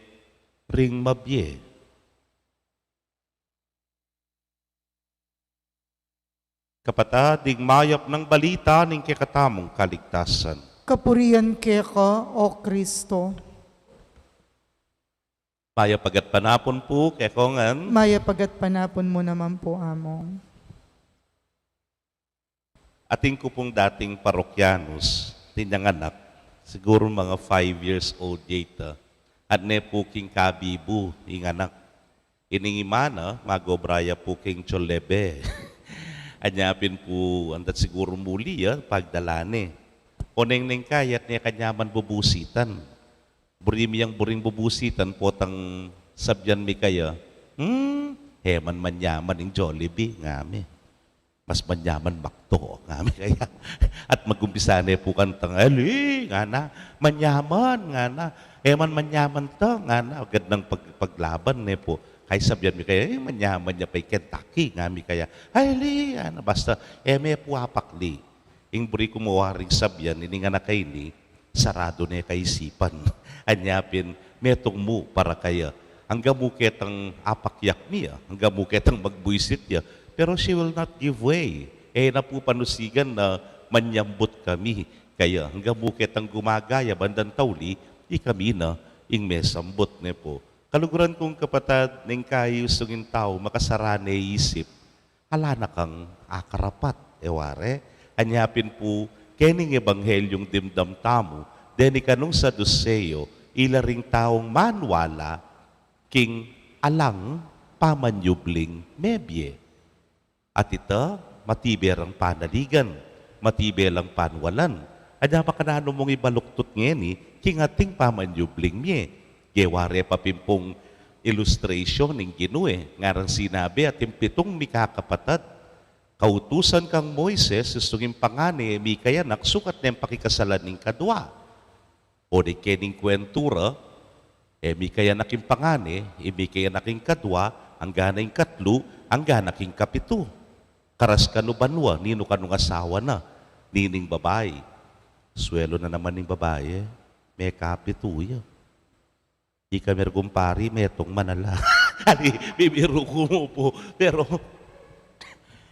ring mabie. Kapatad, ding mayap nang balita ning kekatamung kaligtasan. Kapurian keka, O Kristo. Mayap a gatpanapun pu kekongan. Mayap a gatpanapun mu naman pu, Among. Atin ku pung dating parokyanus, tinyang anak, siguru mga five years old ya ita. At ne pu king kabibu, ing anak. Ining ima na, magobra ya pu king Jollibee. Anya pin pu, andat siguru muli ya, pagdala ne. Oneng neng kaya at ne kanyaman bubusitan. Buri mi yang buring bubusitan, potang sabyan mi kaya, "Hmm, e man manyaman ing Jollibee," ngami. "Mas manyaman McDo," ngami kaya. At magumpisa ne pu kantang, "Ali," ngana, "manyaman," ngana. "E man manyaman ta," ngana. Agad nang pag-, paglaban ne pu. Kaya sabyan mi kaya, "E, manyaman ya pa ing Kentucky," ngami kaya. "Ali," ngana, "basta, e me pu apakli." Ing buri ku mu waring sabyan, ining anak a ini, saradu ne kaisipan. Anya pin, metung mu para kaya. Angga mu ketang apakyak mi, ah. Angga mu ketang magbuisit ya. Pero she will not give way. E na pu panusigan na manyambut kami kaya. Angga mu ketang gumagaya bandang tauli, ikami na ing mesambut ne pu. Kaluguran kung kapatad, neng kayusung ing tau, makasara ne isip. Ala na kang akarapat, e ware. Anya pin pu, kening ebanghelyung dimdam tamu, deni kanung Saduseo, ila ring taung maniwala king alang pamanyubling mebie. At ita, matibe rang panaligan, matibe lang panwalan. Anya makananu mung ibaluktut ngeni, king ating pamanyubling mie. Ge ware pa pin pung illustration ning Ginu e, ngarang sinabi, atin pitung mikakapatad. Kautusan kang Moises, susungin pangane, mikayanak, sukat neng pakikasalan ning kadwa. O di kening kwentura, e mikayanak ing pangane, e mikayanak ing kadwa, angga na ing katlu, angga na king kapitu. Karas kanu banua, ninu kanung asawa na, nining babai. Suelo na naman ning babai, e, mekapitu ya. Ika, mer kumpari, metung manala. Ali, bibiru ku mu pu. Pero,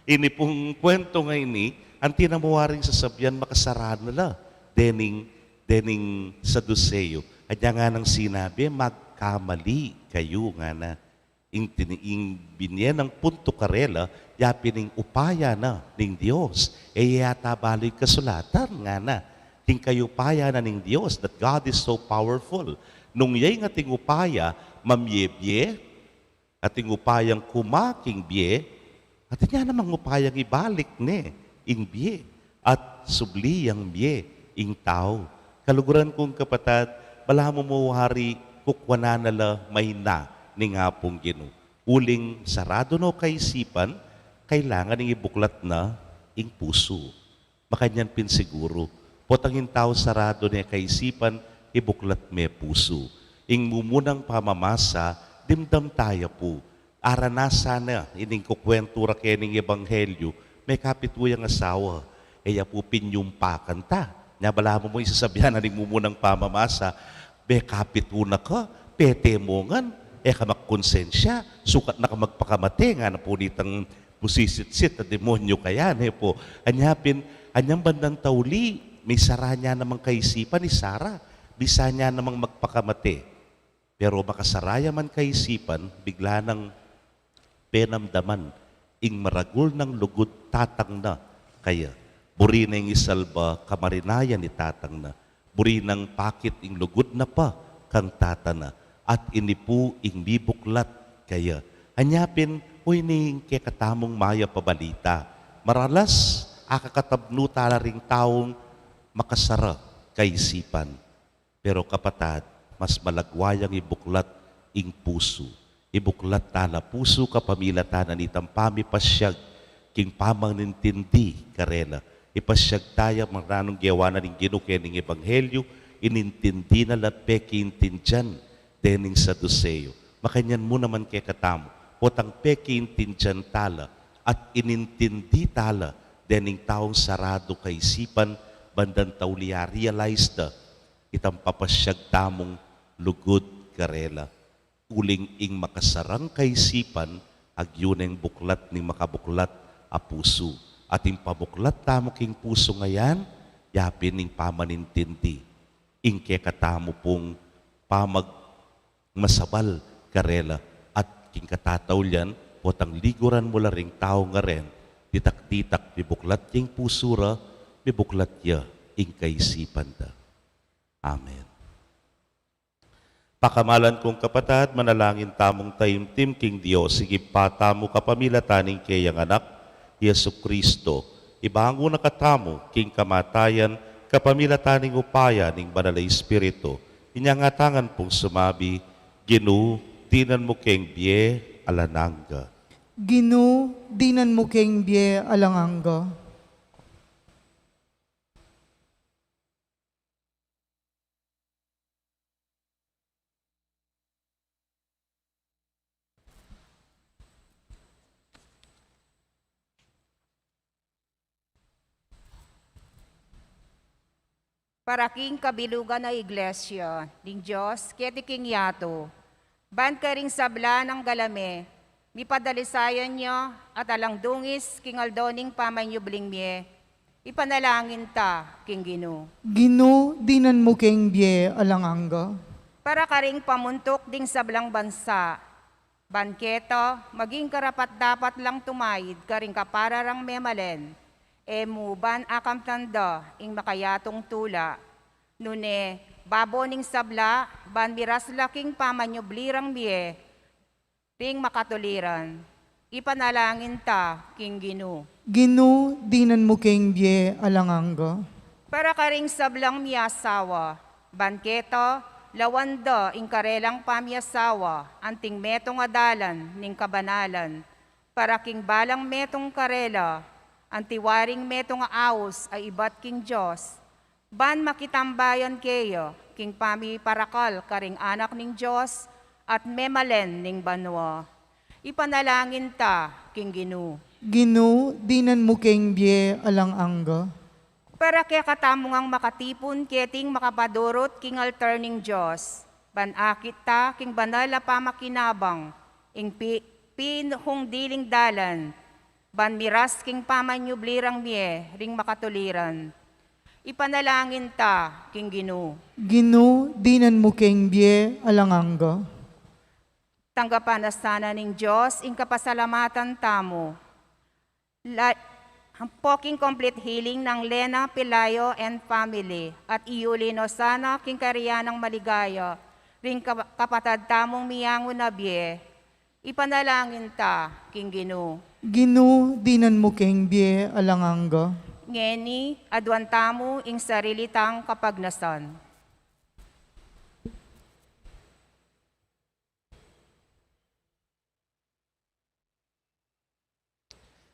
ini pung kwento nga ini, anti na mu waring sasabyan, makasara na la dening, dening Saduseo. Anya nganang sinabi, magkamali kayu, ngana. Ing tini-, ing binye nang puntu karela, ya pin ing upaya na ning Dios. E ya yata balu ing kasulatan, ngana. King kayupaya na ning Dios, that God is so powerful. Nung ya ing ating upaya, mamie-bie, ating upayang kuma king bie, atin ya namang upayang ibalik ne ing bie, at subli yang bie ing tau. Kaluguran kung kapatad, balamu mu wari kukwanan na la mayna ning Apung Ginu. Uling saradu no kaisipan, kailangan ing ibuklat na ing pusu. Makanyan pin siguru, potang ing tau saradu ne kaisipan, ibuklat me pusu. Ing mumunang pamamasa, dimdam taya pu. Aranasan na ining kukwentu ra kening ebanghelyu, mekapitu yang asawa, e ya pu pinyumpakan ta. Nya balamu mu isasabyan na ning mumunang pamamasa, mekapitu na ka, pete mu ngan, e ka makonsensya, sukat na ka magpakamate, ngana pu nitang busisitsit a demonyu kaya, ne pu. Anya pin, anyang bandang tauli, misara ne namang kaisipan i Sara, bisa ne namang magpakamate. Pero makasara ya man kaisipan, bigla nang penamdaman ing maragul nang lugud tatang na kaya. Buri neng isalba kamarinayan i tatang na. Buri nang pakit ing lugud na pa kang tata na, at ini pu ing mibuklat kaya. Anya pin, o ini ing kekatamung mayap a balita. Maralas, akakatabnu tala ring taung makasara kaisipan. Pero kapatad, mas malagwa yang ibuklat ing pusu. Ibuklat tala pusu kapamilatan na nitang pamipasyag king pamanintindi karela. Ipasyag taya makananung gewa na ning Ginu kening ebanghelyu, inintindi na la pekiintindian dening Saduseo. Makanyan mu naman kekatamu, potang pekiintindian tala at inintindi tala dening taung saradu kaisipan, bandang tauli a-realize da itang papasyag tamung lugud karela. Uling ing makasarang kaisipan, agyu neng buklat ning makabuklat a pusu. At ing pamuklat tamu king pusu ngayan, ya pin ing pamanintindi. Ing kekatamu pung pamagmasabal karela. At king katataulian, potang liguran mu la ring tau ngaren, ditak-ditak mibuklat ya ing pusu ra, mibuklat ya ing kaisipan da. Amen. Pakamalan kung kapatad, manalangin tamung taimtim king Dios, ing Ibpa tamu, kapamilatan ning keyang Anak, Jesu Kristo. Ibangun na katamu king kamatayan, kapamilatan ning upaya ning Banal a Espiritu. Inya ngan atin pung sumabi, Ginu, dinan mu keng bie alang angga. Ginu, dinan mu keng bie alang angga. Para king kabilugan a Iglesia ning Dios keti king yatu, ban karing sabla nang galame, mipadalisayan ya at alang dungis king aldo ning pamanyubling mie, ipanalangin ta king Ginu. Ginu, dinan mu keng bie alang angga. Para karing pamuntuk ding sablang bansa, ban keta maging karapat-dapat lang tumayid karing kapara rang memalen, e mu ban akamtan da ing makayatung tula, nune babo ning sabla, ban miras la king pamanyubli rang mie ring makatuliran, ipanalangin ta king Ginu. Ginu, dinan mu keng bie alang angga. Para karing sablang miasawa, ban keta lawan da ing karelang pamiasawa anting metung a dalan ning kabanalan, para king balang metung karela, anti waring metung a aus a ibat king Dios, ban makitambayan keya king pamiparakal karing anak ning Dios at memalen ning banua. Ipanalangin ta king Ginu. Ginu, dinan mu keng bie alang angga. Para kekatamu ngang makatipun keting makapadurut king altar ning Dios, ban akit ta king banal a pamakinabang ing pi-, pinuhung diling dalan, ban miras king pamanyubli rang mie ring makatuliran. Ipanalangin ta king Ginu. Ginu, dinan mu keng bie alang angga. Tanggapan na sana ning Dios ing kapasalamatan tamu. La-, ampo king complete healing nang Lena Pelayo and family, at iuli no sana king kayarian nang maligaya ring kap-, kapatad tamung miyangu na bie. Ipanalangin ta king Ginu. Ginu, dinan mu keng bie alang angga. Ngeni, aduan tamu ing sarili tang kapagnasan.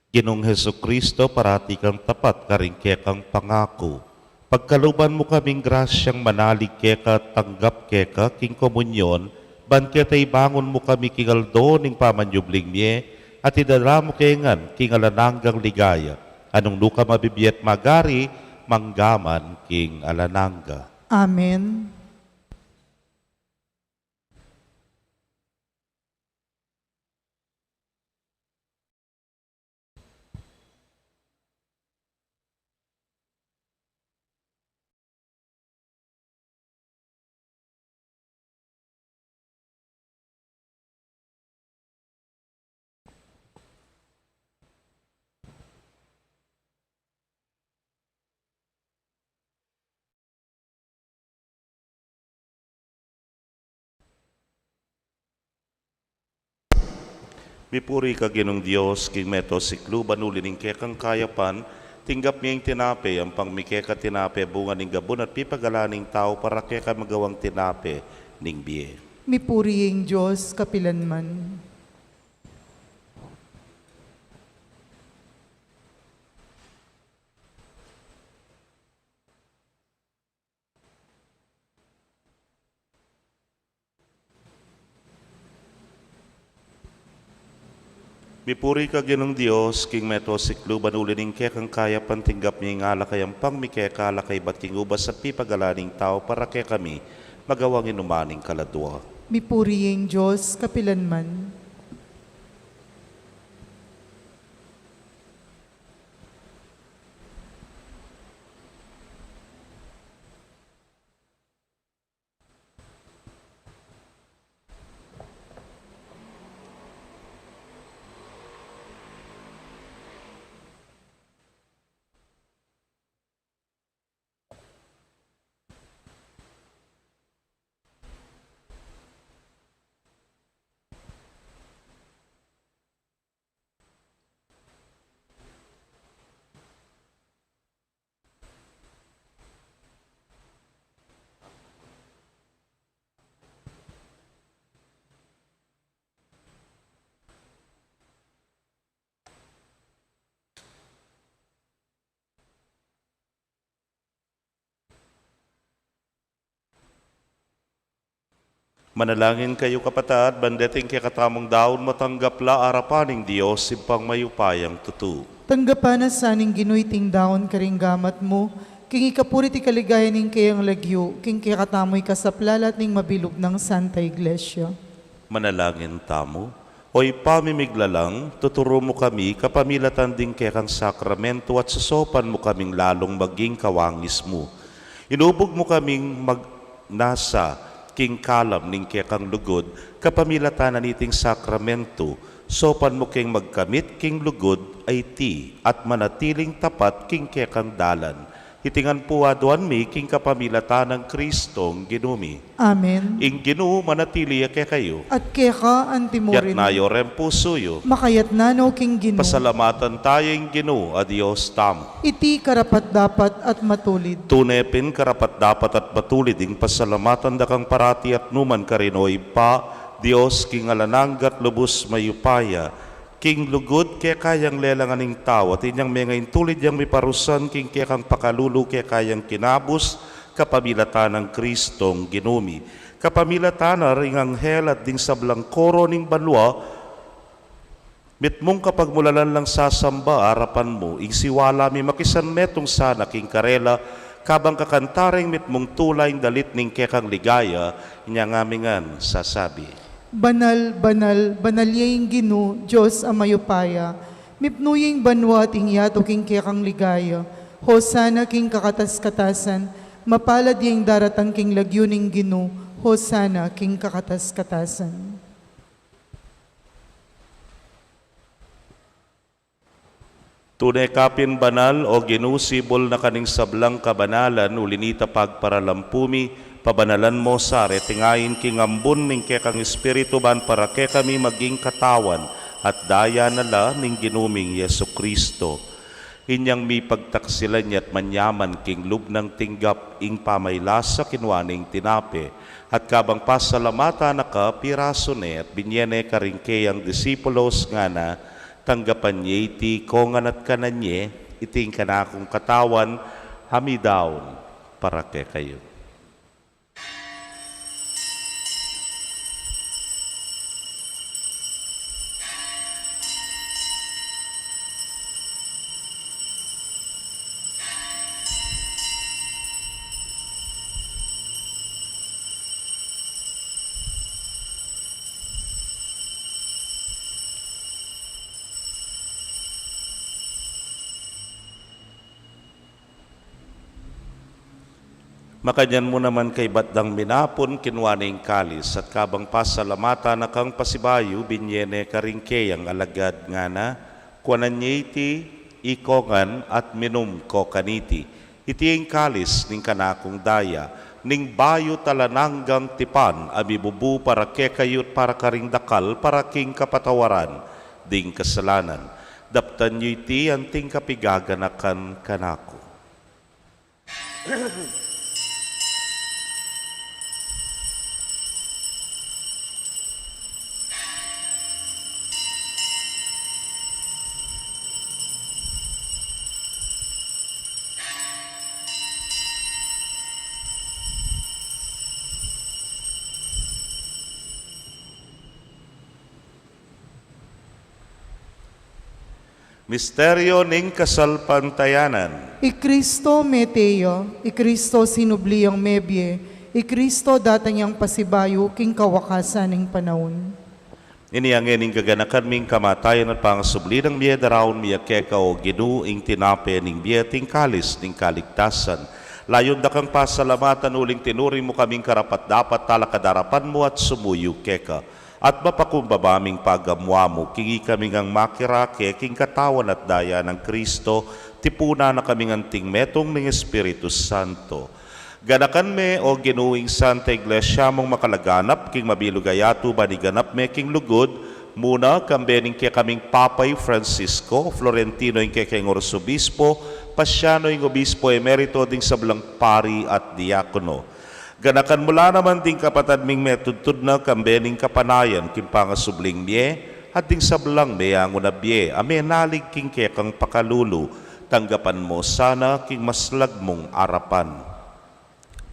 Ginung Jesucristo, parati kang tapat karing kekang pangaku. Pagkaluban mu kaming grasyang manalig keka, tanggap keka king komunyon, ban keta ibangun mu kami king aldo ning pamanyubling mie, at idala mu kami ngan king alang anggang ligaya. Nung nu ka mabibie at magari, mangga man king alang angga. Amen. Mipuri ka Ginung Dios, king meto siklu, ban uli ning kekang kayapan, tinggap mie ing tinape, ampang mie keka tinape, bunga ning gabun at pipagalan ning tau, para keka magawang tinape ning bie. Mipuri ing Dios kapilanman. Mipuri ka Ginung Dios, king meto siklu, ban uli ning kekang kayapan, tinggap mie ing alak a ampang mie keka, alak a ibat king ubas at pipagalan ning tau, para kekami magawang inuman ning kaladua. Mipuri ing Dios kapilanman. Manalangin kayu, kapatad, ban deting kekatamung daun matanggap la arapan ning Dios, Ibpang mayupayang tutu. Tanggapan na sa ning Ginu iting daun karing gamat mu, king ikapuri at ikaligaya ning keyang lagyu, king kekatamu ikasaplalat ning mabilug nang Santa Iglesia. Manalangin tamu. O Ibpa mi miglalang, tuturu mu kami kapamilatan ding kekang sakramentu at susopan mu kaming lalung maging kawangis mu. Inubug mu kaming magnasa king kalam ning kekang lugud kapamilatan na niting sakramentu, sopan mu keng magkamit king lugud a iti at manatiling tapat king kekang dalan. Iti ngan pu aduan mi king kapamilatan nang Kristong Ginu mi. Amen. Ing Ginu manatili ya kekayu. At keka antimurin. Yatna yu reng pusu yu. Makayatna no king Ginu. Pasalamatan taya ing Ginu a Dios tamu. Iti karapat-dapat at matulid. Tune pin karapat-dapat at matulid ing pasalamatan da kang parati at nukaman karin, o Ibpa, Dios king alang angga at lubus mayupaya. King lugud keka yang lelangan ing tau, at inyang menga ing tulid yang miparusan king kekang pakalulu keka yang kinabus, kapamilatan nang Kristong Ginu mi. Kapamilatan na ring anghel at ding sablang koro ning banua, mitmung kapagmulalan lang sasamba arapan mu, ing siwala mi makisanmetung sana king karela, kabang kakanta reng mitmung tula ing dalit ning kekang ligaya, inya ngami ngan sasabi. Banal, banal, banal ya ing Ginu, Dios a mayupaya. Mipnu ya ing banua at ing yatu king kekang ligaya. Hosana king kakatas-katasan. Mapalad ya ing daratang king lagyu ning Ginu. Hosana king kakatas-katasan. Tune ka pin banal, o Ginu, sibul na ka ning sablang kabanalan, uli na nita pagparalampu mi, pabanalan mo sa reting ain king ambun ning kekang Espiritu, ban para kekami maging katawan at daya na la ning Ginu ming Jesucristo. Inyang mipagtaksilan ya at manyaman king lub nang tinggap ing pamaylasa, kinua ne ing tinape, at kabang pasalamatan na ka, pirasu ne at binye ne karing keyang disipulos, ngana, tanggapan ye iti ikongan at kanan ye, iti ing kanakung katawan a midaun para kekayu. Makanyan mu naman kaibat dang minapun, kinua ne ing kalis, at kabang pasalamatan na kang pasibayu, binye ne karing keyang alagad, ngana, kuanan ye iti ikongan at minum ko kaniti. Iti ing kalis ning kanakung daya, ning bayu at alang anggang tipan, a mibubu para kekayu at para karing dakal, para king kapatawaran ding kasalanan. Daptan yu iti anting kapigaganakan kanaku. Misteryo ning kasalpantayanan. I Kristo mete ya, i Kristo sinubli yang mebie, i Kristo datang yang pasibayu king kawakasan ning panaun. Ini ngeni ing gaganakan mi king kamatayan at pangasubli nang mie, daraun mi ya keka, o Ginu, ing tinape ning bie at ing kalis ning kaligtasan. Layun da kang pasalamatan uling tinuring mu kaming karapat-dapat talakad arapan mu at sumuyu keka. At mapakumbaba ming pagamu-amu, king ikami ngang makirake king katawan at daya nang Kristo, tipunan na kaming anting metung ning Espiritu Santo. Ganakan me, o Ginu, ing Santa Iglesia mung makalaganap king mabilug a yatu, ban iganap me king lugud, muna kambe ning kekaming Papa i Francisco, Florentino ing kekeng Arsobispo, Pasiano ing Obispo Emerito, ding sablang pari at diakono. Ganakan mu la naman ding kapatad ming metudtud na kambe ning kapanayan king pangasubling mie, at ding sablang meangu na bie a menalig king kekang pakalulu, tanggapan mu sana king maslag mung arapan.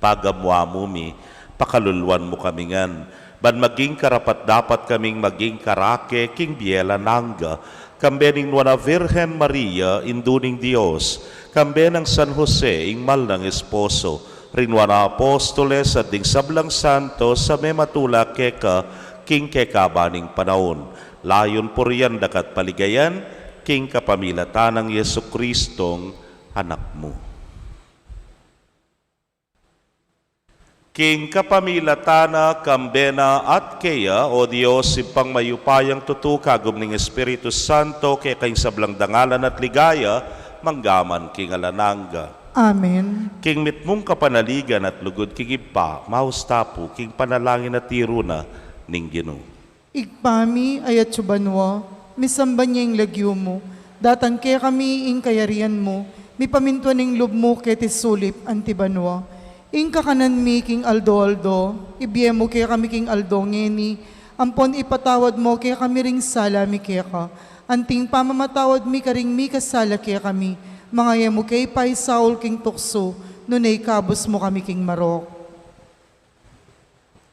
Pagamu-amu mi, pakaluluan mu kami ngan, Ban maging karapat-dapat kaming maging karake king bie alang angga, kambe ning Nuan a Virgen Maria, Indu ning Dios, kambe nang San Jose, ing mal nang esposo, ring Nuan a Apostoles, at ding sablang santos a mematula keka king kekaban ning panaun. Layun purian daka at paligayan, king kapamilatan nang Jesucristong Anak mu. King kapamilatan na, kambe na, at keya, o Dios, Ibpang mayupayang tutu, kagum ning Espiritu Santo, keka ing sablang dangalan at ligaya, mangga man king alang angga. Amen. King mitmung kapanaligan at lugud king Ibpa, maus ta pu king panalangin a tiru na ning Ginu. Ibpa mi, a atsu banua, misamban ya ing lagyu mu, datang kekami ing kayarian mu, mipamintuan ing lub mu keti sulip anti banua. Ing kakanan mi king aldo-aldo, ibie mu kekami king aldo ngeni, ampon ipatawad mu kekami ring sala mi keka, anting pamamatawad mi karing mikasala kekami, manga e mu ke paisaul king tuksu, nune ikabus mu kami king marok.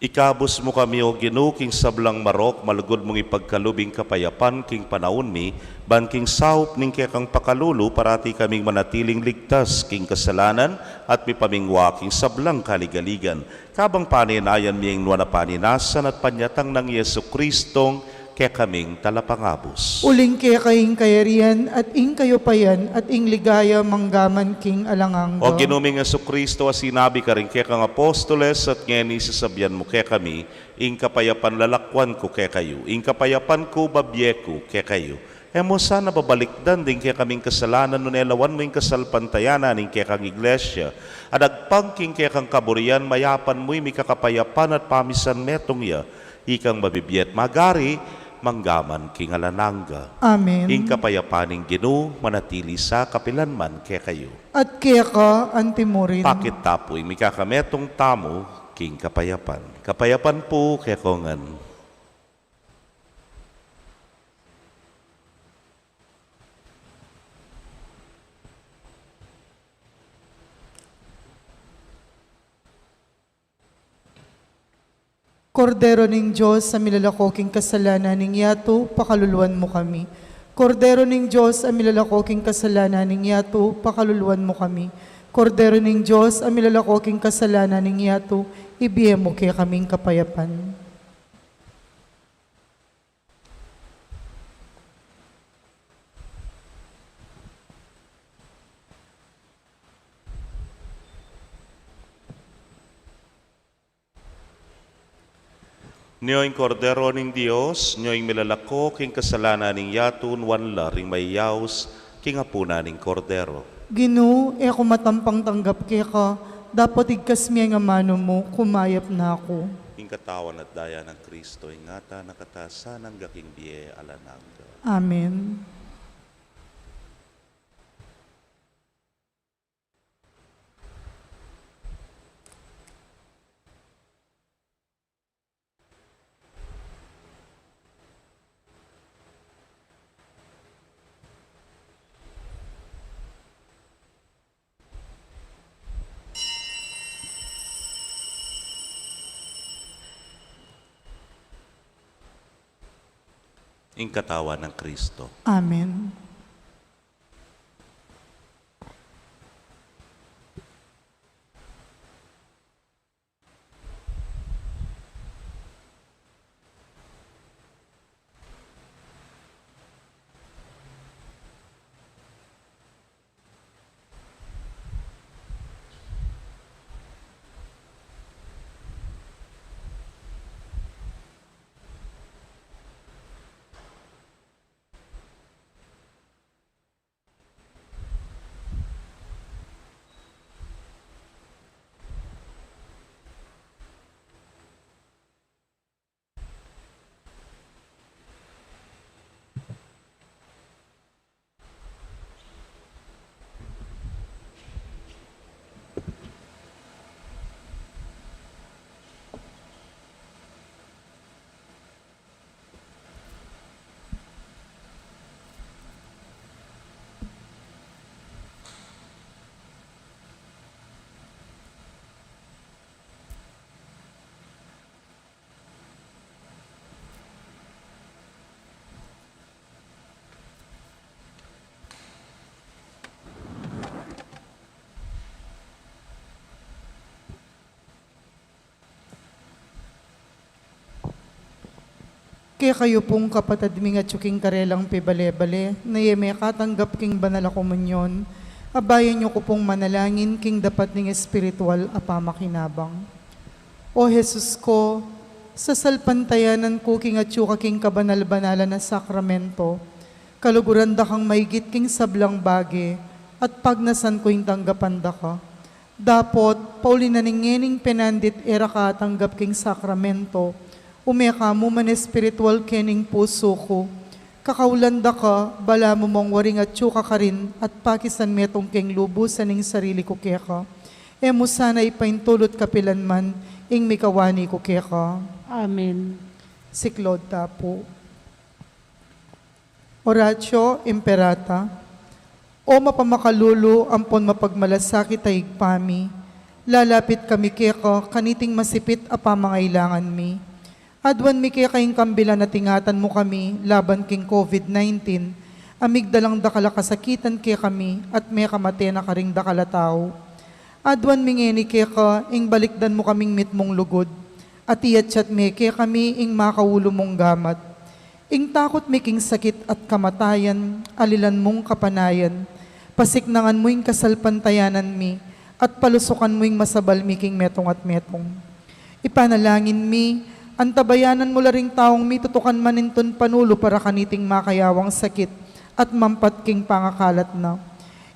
Ikabus mu kami, o Ginu, king sablang marok, malugud mung ipagkalub ing kapayapan king panaun mi, ban king saup ning kekang pakalulu, parati kaming manatiling ligtas king kasalanan at mipamingwa king sablang kaligaligan. Kabang panenayan mi ing nuan a paninasan at panyatang nang Jesucristong kekaming talapangabus. Uling keka ing kayarian, at ing kayupayan, at ing ligaya, mangga man king alang angga. O Ginu ming Jesucristo, a sinabi karing kekang apostoles, at ngeni sasabian mu kekami, ing kapayapan lalakwan ku kekayu, ing kapayapan ku babie ku kekayu. E mu sana babalikdan ding kekaming kasalanan, nune lawan mu ing kasalpantayanan ning kekang Iglesia, a dagpang king kekang kaburian, mayapan mu ing mikakapayapan at pamisan metung ya, ikang mabibie at magari, mangga man king alang angga. Amen. Ing kapayapan ning Ginu, manatili sa kapilan man kekayu. At keka anti murin. Pakit ta pu ing mikakametung tamu king kapayapan. Kapayapan pu kekongan. Kordero ning Dios, a milalako king kasalanan ning yatu, pakaluluan mu kami. Kordero ning Dios, a milalako king kasalanan ning yatu, pakaluluan mu kami. Kordero ning Dios, a milalako king kasalanan ning yatu, ibie mu kekaming kapayapan. Nyo ing Kordero ning Dios, nyo ing milalako king kasalanan ning yatu, nuan la ring mayaus king apunan ning Kordero. Ginu, e ku matampang tanggap keka, dapot igkas mu ing amanu mu, kumayap na ku. Ing katawan at daya nang Kristo, ingatan na katamu sa angga king bie alang angga. Amen. Ing katawan nang Kristo. Amen. Kekayu pung kapatad ming atyu king karelang pibale-bale, na e mekatanggap king banal a komunyon, abayan yu ku pung manalangin king dapat ning espiritual a pamakinabang. O Jesus ko, sasalpantayanan ku king atyu ka king kabanal-banalan a sakramento, kaluguran da kang maigit king sablang bage, at pagnasan ku ing tanggapan da ka. Dapot, pauli na ning ngening penandit e ra ka atanggap king sakramento, ume ka mu man espiritual kening pusu ku. Kakaulan da ka, balamu mong waring atyu ka karin at pakisanmetung keng lubusan ing sarili ku keka. E mu sana ipaintulut kapilan man ing mikawani ku keka. Amen. Siklaud ta pu. Oratio Imperata. O mapamakalulu ampon mapagmalasakit a Ibpa mi, lalapit kami keka kaniting masipit a pamangailangan mi. Aduan mi keka ing kambilan a tingatan mu kami laban king COVID nineteen, a migdalang dakal a kasakitan kekami at mekamate na karing dakal a tau. Aduan mi ngeni keka ing balikdan mu kaming mitmung lugud, at iyatyat me kekami ing makaulu mung gamat. Ing takut mi king sakit at kamatayan, alilan mung kapanayan, pasiknangan mu ing kasalpantayanan mi, at palusukan mu ing masabal mi king metung at metung. Ipanalangin mi, antabayanan mu la ring taung mitutukan manintun panulu para kaniting makayawang sakit at mampat king pangakalat na.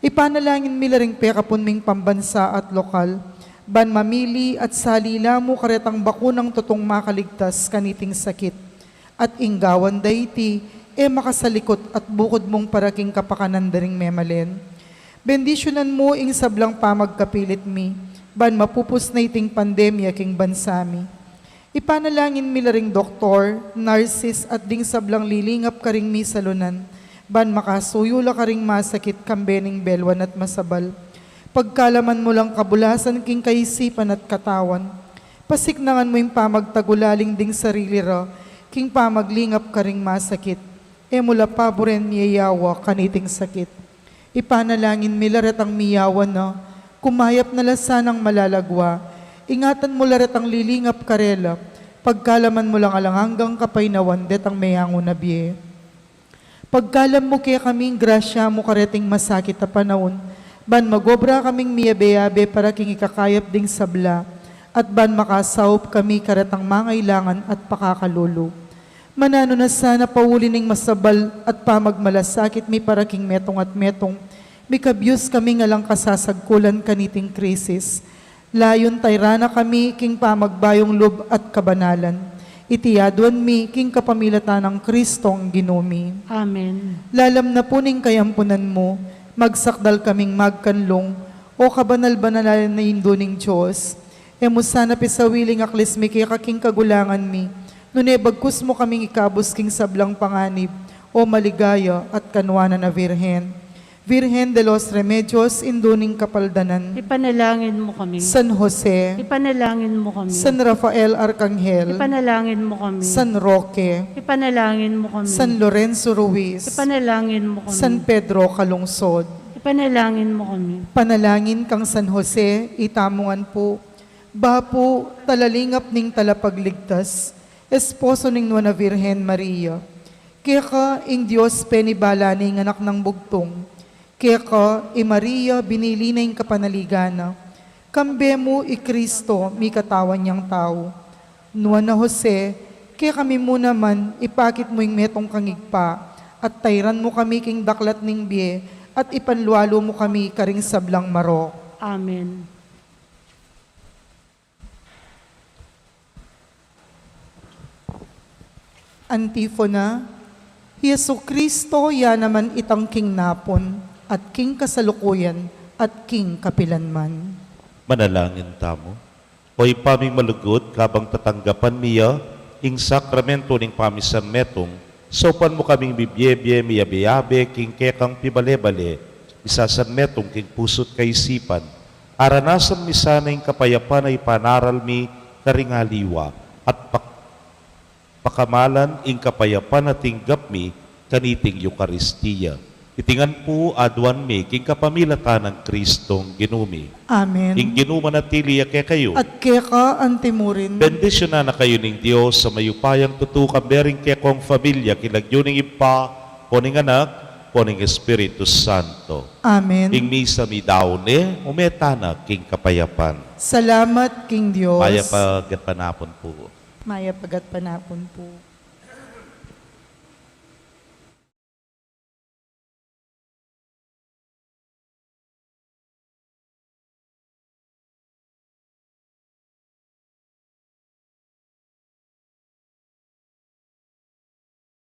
Ipanalangin mi la ring pekapun ming pambansa at lokal, ban mamili at salila mu karetang bakunang tutung makaligtas kaniting sakit. At ing gawan da iti, e makasalikut at bukud mung para king kapakanan da ring memalen. Bendisyunan mu ing sablang pamagkapilit mi, ban mapupus na iting pandemya king bansa mi. Ipanalangin mi la ring doktor, narsis, at ding sablang lilingap karing misalunan, ban makasuyu la karing masakit kambe ning belwan at masabal. Pagkalaman mu lang kabulasan king kaisipan at katawan. Pasiknangan mu ing pamagtagulaling ding sarili ra, king pamaglingap karing masakit. E mu la paburen miyayawa kaniting sakit. Ipanalangin mi la retang miyawa na, kumayap na la sanang malalagwa. Ingatan mu la retang lilingap karela, pagkalaman mu lang alang anggang kapaynawan detang meyangu na bie. Pagkalam mu kekami ing grasya mu kareting masakit a panaun, ban magobra kaming miyabe-yabe para king ikakayap ding sabla, at ban makasaup kami karetang mangailangan at pakakalulu. Mananu na sana pauli ning masabal at pamagmalasakit mi para king metung at metung, mikabyus kaming alang kasasagkulan kaniting krisis. Layun tayran na kami king pamagbayung lub at kabanalan. Iti aduan mi king kapamilatan nang Kristong Ginu mi. Amen. Lalam na pu ning kayampunan mu, magsakdal kaming magkanlung, O kabanal-banalan a Indu ning Dios. E mu sana pisawili ing aklis mi keka king kagulangan mi, nune bagkus mu kaming ikabus king sablang panganib, O maligaya at kanuanan a Virgen. Virgen de los Remedios, Indu ning Kapaldanan. Ipanalangin mu kami. San Jose. Ipanalangin mu kami. San Rafael Arkanghel. Ipanalangin mu kami. San Roque. Ipanalangin mu kami. San Lorenzo Ruiz. Ipanalangin mu kami. San Pedro Calungsod. Ipanalangin mu kami. Panalangin kang San Jose, itamu ngan pu. Bapu, talalingap ning Talapagligtas, esposo ning Nuan a Virgen Maria. Keka ing Dios penibala ne ing Anak nang Bugtung. Keka i Maria binili na ing kapanaligan na. Kambe mu i Kristo mikatawan yang tau. Nuan a Jose, kekami mu naman ipakit mu ing metung kang Ibpa, at tayran mu kami king daklat ning bie, at ipanlualu mu kami karing sablang marok. Amen. Antifona. Jesucristo, ya naman itang king napun, at king kasalukuyan, at king kapilanman. Manalangin tamu. O Ibpa ming malugud, kabang tatanggapan mi ya ing sakramento ning pamisanmetung, saupan mu kaming bibie-bie miyabe-yabe king kekang pibale-bale, misasanmetung king pusu't kaisipan. Aranasan mi sana ing kapayapan a ipanaral mi karing aliwa, at pak-, pakamalan ing kapayapan a tinggap mi kaniting Eukaristia. Iti ngan pu aduan mi king kapamilatan nang Kristong Ginu mi. Amen. Ing Ginu manatili ya kekayu. At keka antimurin. Bendisyunan na kayu ning Dios a mayupayang tutu, kambe ring kekong familia, king lagyu ning Ibpa, ampo ning Anak, ampo ning Espiritu Santo. Amen. Ing misa mi daun ne, ume tana king kapayapan. Salamat king Dios. Mayap a gatpanapun pu. Mayap a gatpanapun pu.